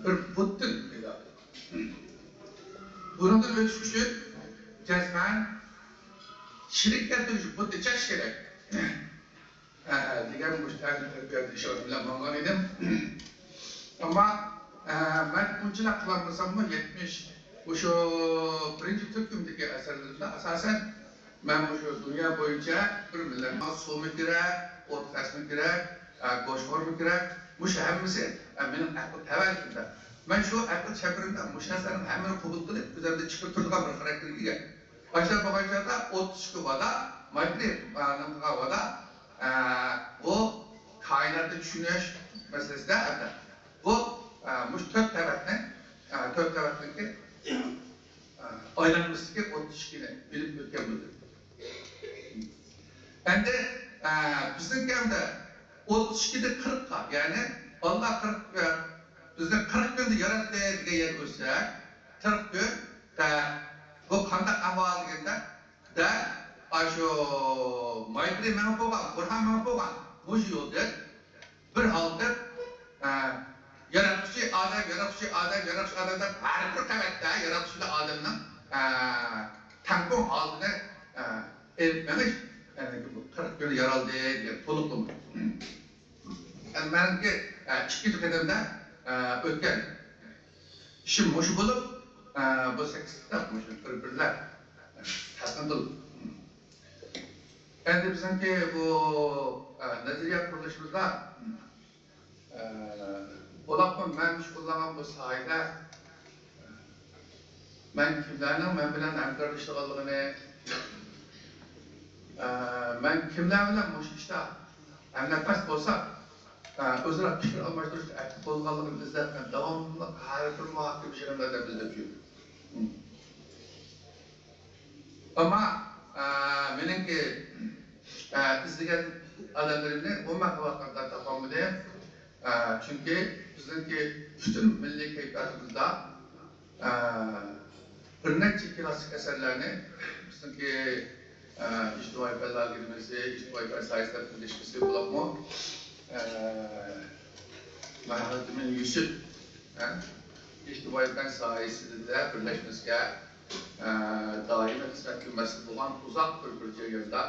بىر بۇتتىن پەيدا بولىدۇ. بۇنىڭدىن ئۆتۈش ئۈچۈن جەزمەن شېرىك كەلتۈرۈش بۇتى چېقىش كېرەك. ئە، دېگەن مۇشۇ تەلىم تەربىيە ئىشلىرى بىلەن ماڭغان ئىدىم. ئەمما، ئە، مەن ئۇنچىلىك قىلالمىساممۇ، يەتمىش، مۇشۇ بىرىنچى تۈركۈمدىكى ئەسەرلىرىمدە ئاساسەن مەن مۇشۇ دۇنيا بويىچە بىر مىللەت سۇمۇ كېرەك، ئوت خەسمۇ كېرەك، ئە، گۆشخورمۇ كېرەك. مۇشۇ ھەممىسى، ئە، مېنىڭ ئەقىل تەۋەلىكىمدە. مەن شۇ ئەقىل چەمبىرىمدە مۇشۇ نەرسىلەرنىڭ ھەممىنى قوبۇل قىلىپ، ئۆزۈمدە چىقىپ تۇرىدىغان بىر خاراكتېرگە ئىگە. ئاشۇنداق بولغان چاغدا ئوتتۇز ئىككى ۋادا، مايترى، ئە، نېمە قىلغان ۋادا، ئە، بۇ كائىناتنى چۈشىنىش مەسىلىسىدە، ئەلۋەتتە، بۇ، ئە، مۇشۇ تۆت تەۋەتنى، ئە، تۆت تەۋەتنىڭكى، ئە، ئايلانمىسىدىكى ئوتتۇز ئىككىنى بىلىپ ئۆتكەن بولدى. ئەمدى، ئە، بىزنىڭكى ئەمدى ئوتتۇز ئىككىدىن قىرىققا، يەنى ئاللا قىرىق، ئە، بىزنى قىرىق كۈندە ياراتتى دېگەن يەرگە ئۆتسەك، قىرىق كۈن، ئە، بۇ قانداق ئەھۋال دېگەندە، دەل ئاشۇ مايترى مېڭىپ بولغان، بۇرھان مېڭىپ بولغان مۇشۇ يولدىن بىر ھالقىپ، ئە، ياراتقۇچى ئادەم، ياراتقۇچى ئادەم، ياراتقۇچى ئادەم دەپ ھەر بىر قەۋەتتە ياراتقۇچى ئادەمنىڭ، ئە، تەڭپۇڭ ھالىتىنى، ئە، ئېلىپ مېڭىش، يەنى بۇ قىرىق كۈندە يارالدى دېگەن تولۇقلىما. ئەمدى مەنىڭكى، ئە، ئىككىنچى قەدەمدە، ئە، ئۆتكەن ئىشىم مۇشۇ بولۇپ، ئە، بۇ سەككىز كىتاب مۇشۇ بىر-بىرلەپ، ئە، تەقدىم قىلدىم. ئەمدى بىزنىڭكى بۇ، ئە، نەزەرىيە قۇرۇلۇشىمىزدا، ئە، بولۇپمۇ مەن شۇغۇللانغان بۇ ساھەدە، مەن كىملەرنىڭ مەن بىلەن ھەمكارلىشىدىغانلىقىنى، ئە، مەن كىملەر بىلەن مۇشۇ ئىشتا ھەمنەپەس بولساق، ئە، ئۆزئارا پىكىر ئالماشتۇرۇشقا ئەپلىك بولىدىغانلىقىنى ئىزدەپ، مەن داۋاملىق ھەر بىر مۇھاكىمە يىغىنلىرىدا بىلدۈرۈپ يۈردۈم. ئەمما، ئە، مېنىڭكى، ئە، ئىزدىگەن ئادەملىرىمنى ئومۇمەن قىلىۋاتقاندا تاپالمىدىم. ئە، چۈنكى بىزنىڭكى پۈتۈن مىللىي كەيپىياتىمىزدا، ئە، بىر نەچچە كلاسسىك ئەسەرلەرنى بىزنىڭكى، ئە، ئىجتىمائىي پەنلەر ئاكادېمىيەسى، ئىجتىمائىي پەن ساھەسى تەرەپتىن تەشكىللىشىپ بولۇپمۇ، ئە، مەھمۇدئىمىن يۈسۈپ، ئە، ئىجتىمائىي پەن ساھەسىدە بىرلەشمىسىگە، ئە، دائىمىي خىزمەتكە مەسئۇل بولغان ئۇزاق بىر، بىر جەرياندا،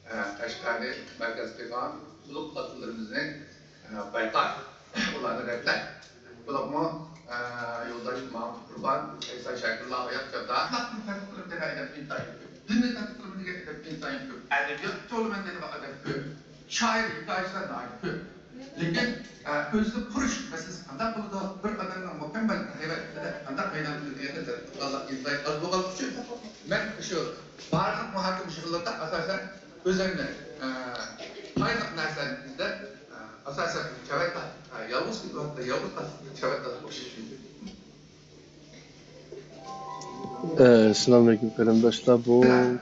ئە، قەشقەرنى مەركەز قىلغان ئۇلۇغ ئاتىلىرىمىزنى، ئە، بايقار، ئۇلارنى رەتلەر. بولۇپمۇ، ئە، يولداش مامۇت قۇربان، ئەيسا شاكىرلار ھايات چاغدا ئەخلاقنى تەتقىق قىلىپ دېگەن ئادەم ئىنتايىن كۆپ. دىننى تەتقىق قىلىپ دېگەن ئادەم ئىنتايىن كۆپ. ئەدەبىيات چولىمەن دېگەن ئادەم كۆپ. شائىر، ھېكايىچىلەر ناھايىتى كۆپ. لېكىن، ئە، ئۆزىنى قۇرۇش مەسىلىسى قانداق بولىدۇ؟ بىر ئادەمنىڭ مۇكەممەل ھەيۋەتلىكىدە قانداق پەيدا قىلىدۇ دېگەندە تەتقىقاتلار ئىنتايىن ئاز بولغانلىقى ئۈچۈن، مەن شۇ بارلىق مۇھاكىمە يىغىنلىرىدا ئاساسەن ئۆزۈمنى، ئە، پايدىلىق نەرسىلەرنى ئىزدەپ، ئە، ئاساسەن چەۋەنداز، ئە، يالغۇز كېتىۋاتقان، يالغۇز قالغان چەۋەنداز ئوخشاش مۇمكىن. ئەسسالامۇئەلەيكۇم قېرىنداشلار، بۇ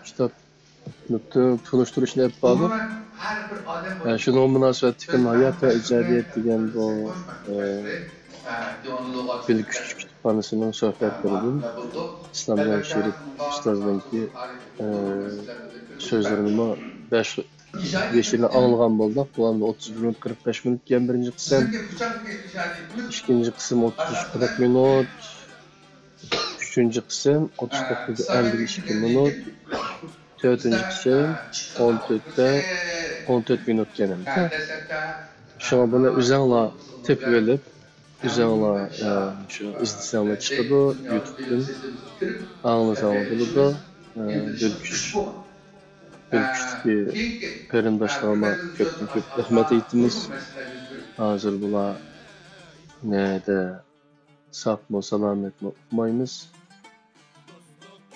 كىتاب نۇقتىلىق تونۇشتۇرۇشنى ئېلىپ باردۇق. ئە، شۇنىڭغا مۇناسىۋەتلىك ھايات ۋە ئىجادىيەت دېگەن بۇ، ئە، بىلكۈچ كۇتۇپخانىسىنىڭ سۆھبەتلىرىدىن ئىسلامجان شېرىپ ئۇستازنىڭكى، ئە، سۆزلىرىنىمۇ بەش، بېشىنى ئاڭلىغان بولدۇق. بۇ ئەمدى ئوتتۇز بىر مىنۇت، قىرىق بەش مىنۇت كەلگەن بىرىنچى قىسىم. ئىككىنچى قىسىم ئوتتۇز، قىرىق مىنۇت. ئۈچىنچى قىسىم ئوتتۇز توققۇزدا ئەللىك ئىككى مىنۇت، تۆتىنچى قىسىم ئون تۆتتە ئون تۆت مىنۇت كەلدى. شۇڭا بۇنى ئۆزۈڭلار تېپىۋېلىپ، ئۆزۈڭلار، ئە، شۇ ئىزدىسەڭلار چىقىدۇ، يۇتۇبتىن ئاڭلىساڭلار بولىدۇ. ئە، بىلكۈچ، بىلكۈچتىكى قېرىنداشلارغا كۆپتىن كۆپ رەھمەت ئېيتىمىز. ھازىر بۇلار نەدە، ساقمۇ، سالامەتمۇ ئۇقمايمىز.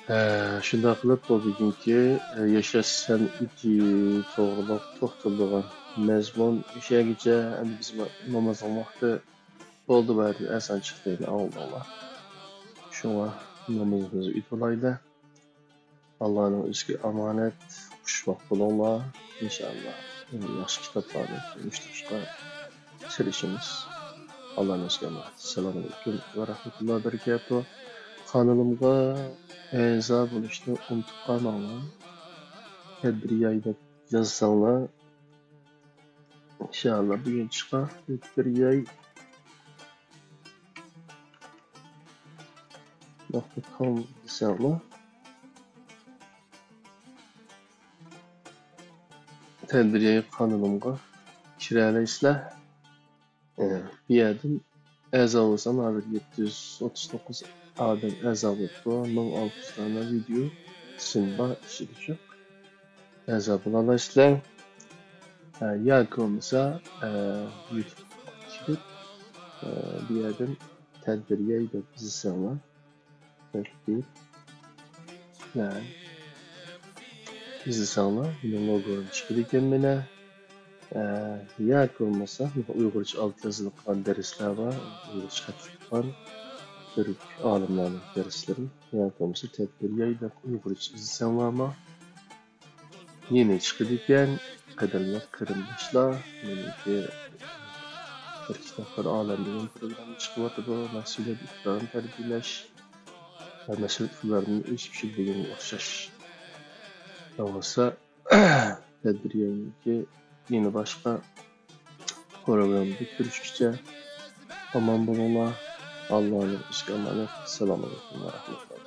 ھە، شۇنداق قىلىپ بۇ بۈگۈنكى، ئە، ياشاش سەنئىتى توغرىلىق توختىلىدىغان مەزمۇن ئۆشەگىچە. ئەمدى بىز نامازنىڭ ۋاقتى بولدى، بەردى، ئەزان چىقتى، ئاڭلىدىڭلار. شۇڭا نامىزىمىزنى ئېيتىۋالايلى. ئاللانىڭ ئۆزىگە ئامانەت، خۇشۋاق بولۇڭلار. ئىنشائاللا، يەنە ياخشى كىتابلارنى تونۇشتۇرۇشقا تىرىشىمىز. ئاللانىڭ ئۆزىگە ئامانەت. ئەسسالامۇئەلەيكۇم ۋە رەھمەتۇللاھى ۋە بەرىكاتۇھ. قانىلىمغا ئەزا بولۇشنى ئۇنتۇپ قالماڭلار. تەدبىر ياي دەپ يازساڭلار، ئىنشائاللا، بۈگۈن چىقار تەدبىر ياي. نۇقتا كوم دېسەڭلار، تەدبىر ياي قانىلىمغا كىرەلەيسىلەر. ئە، بۇ يەردىن ئەزا بولسام، ھازىر يەتتە يۈز ئوتتۇز توققۇز ئادەم ئەزا بوپتۇ. مىڭ ئالتە يۈز دانە ۋىدېو سىن بار ئىچىدە شۇ. ئەزا بولالايسىلەر. ئە، ياكى بولمىسا، ئە، يۇتۇبقا كىرىپ، ئە، بۇ يەردىن تەدبىر ياي دەپ ئىزدىسەڭلار. تەدبىر ياي ئىزدىسەڭلار، مېنىڭ لوگوم چىقىدىكەن مانا. ئە، ياكى بولمىسا، ئۇيغۇرچە ئالدى يازىلىپ قالغان دەرسلەر بار، ئۇيغۇرچە خەتلىك قىلغان تۈرك ئالىملارنىڭ دەرسلىرى، ياكى بولمىسا تەدبىر ياي دەپ ئۇيغۇرچە ئىزدىسەڭلارمۇ يەنە چىقىدىكەن. قەدىرلىك قېرىنداشلار، مېنىڭكى بىر كىتابلار ئالەم دېگەن پروگرامما چىقىۋاتىدۇ، مەسئۇلىيەت ئىقتىدارىنى تەربىيەلەش ۋە مەسئۇلىيەت ئىقتىدارىنى ئۆسۈش دېگەنگە ئوخشاش. بولمىسا، تەدبىر ياينىڭكى يەنە باشقا پروگراممىدا كۆرۈشكىچە ئامان بولۇڭلار. ئاللانىڭ ئۆزىگە ئامانەت. ئەسسالامۇئەلەيكۇم ۋە رەھمەتۇللاھ.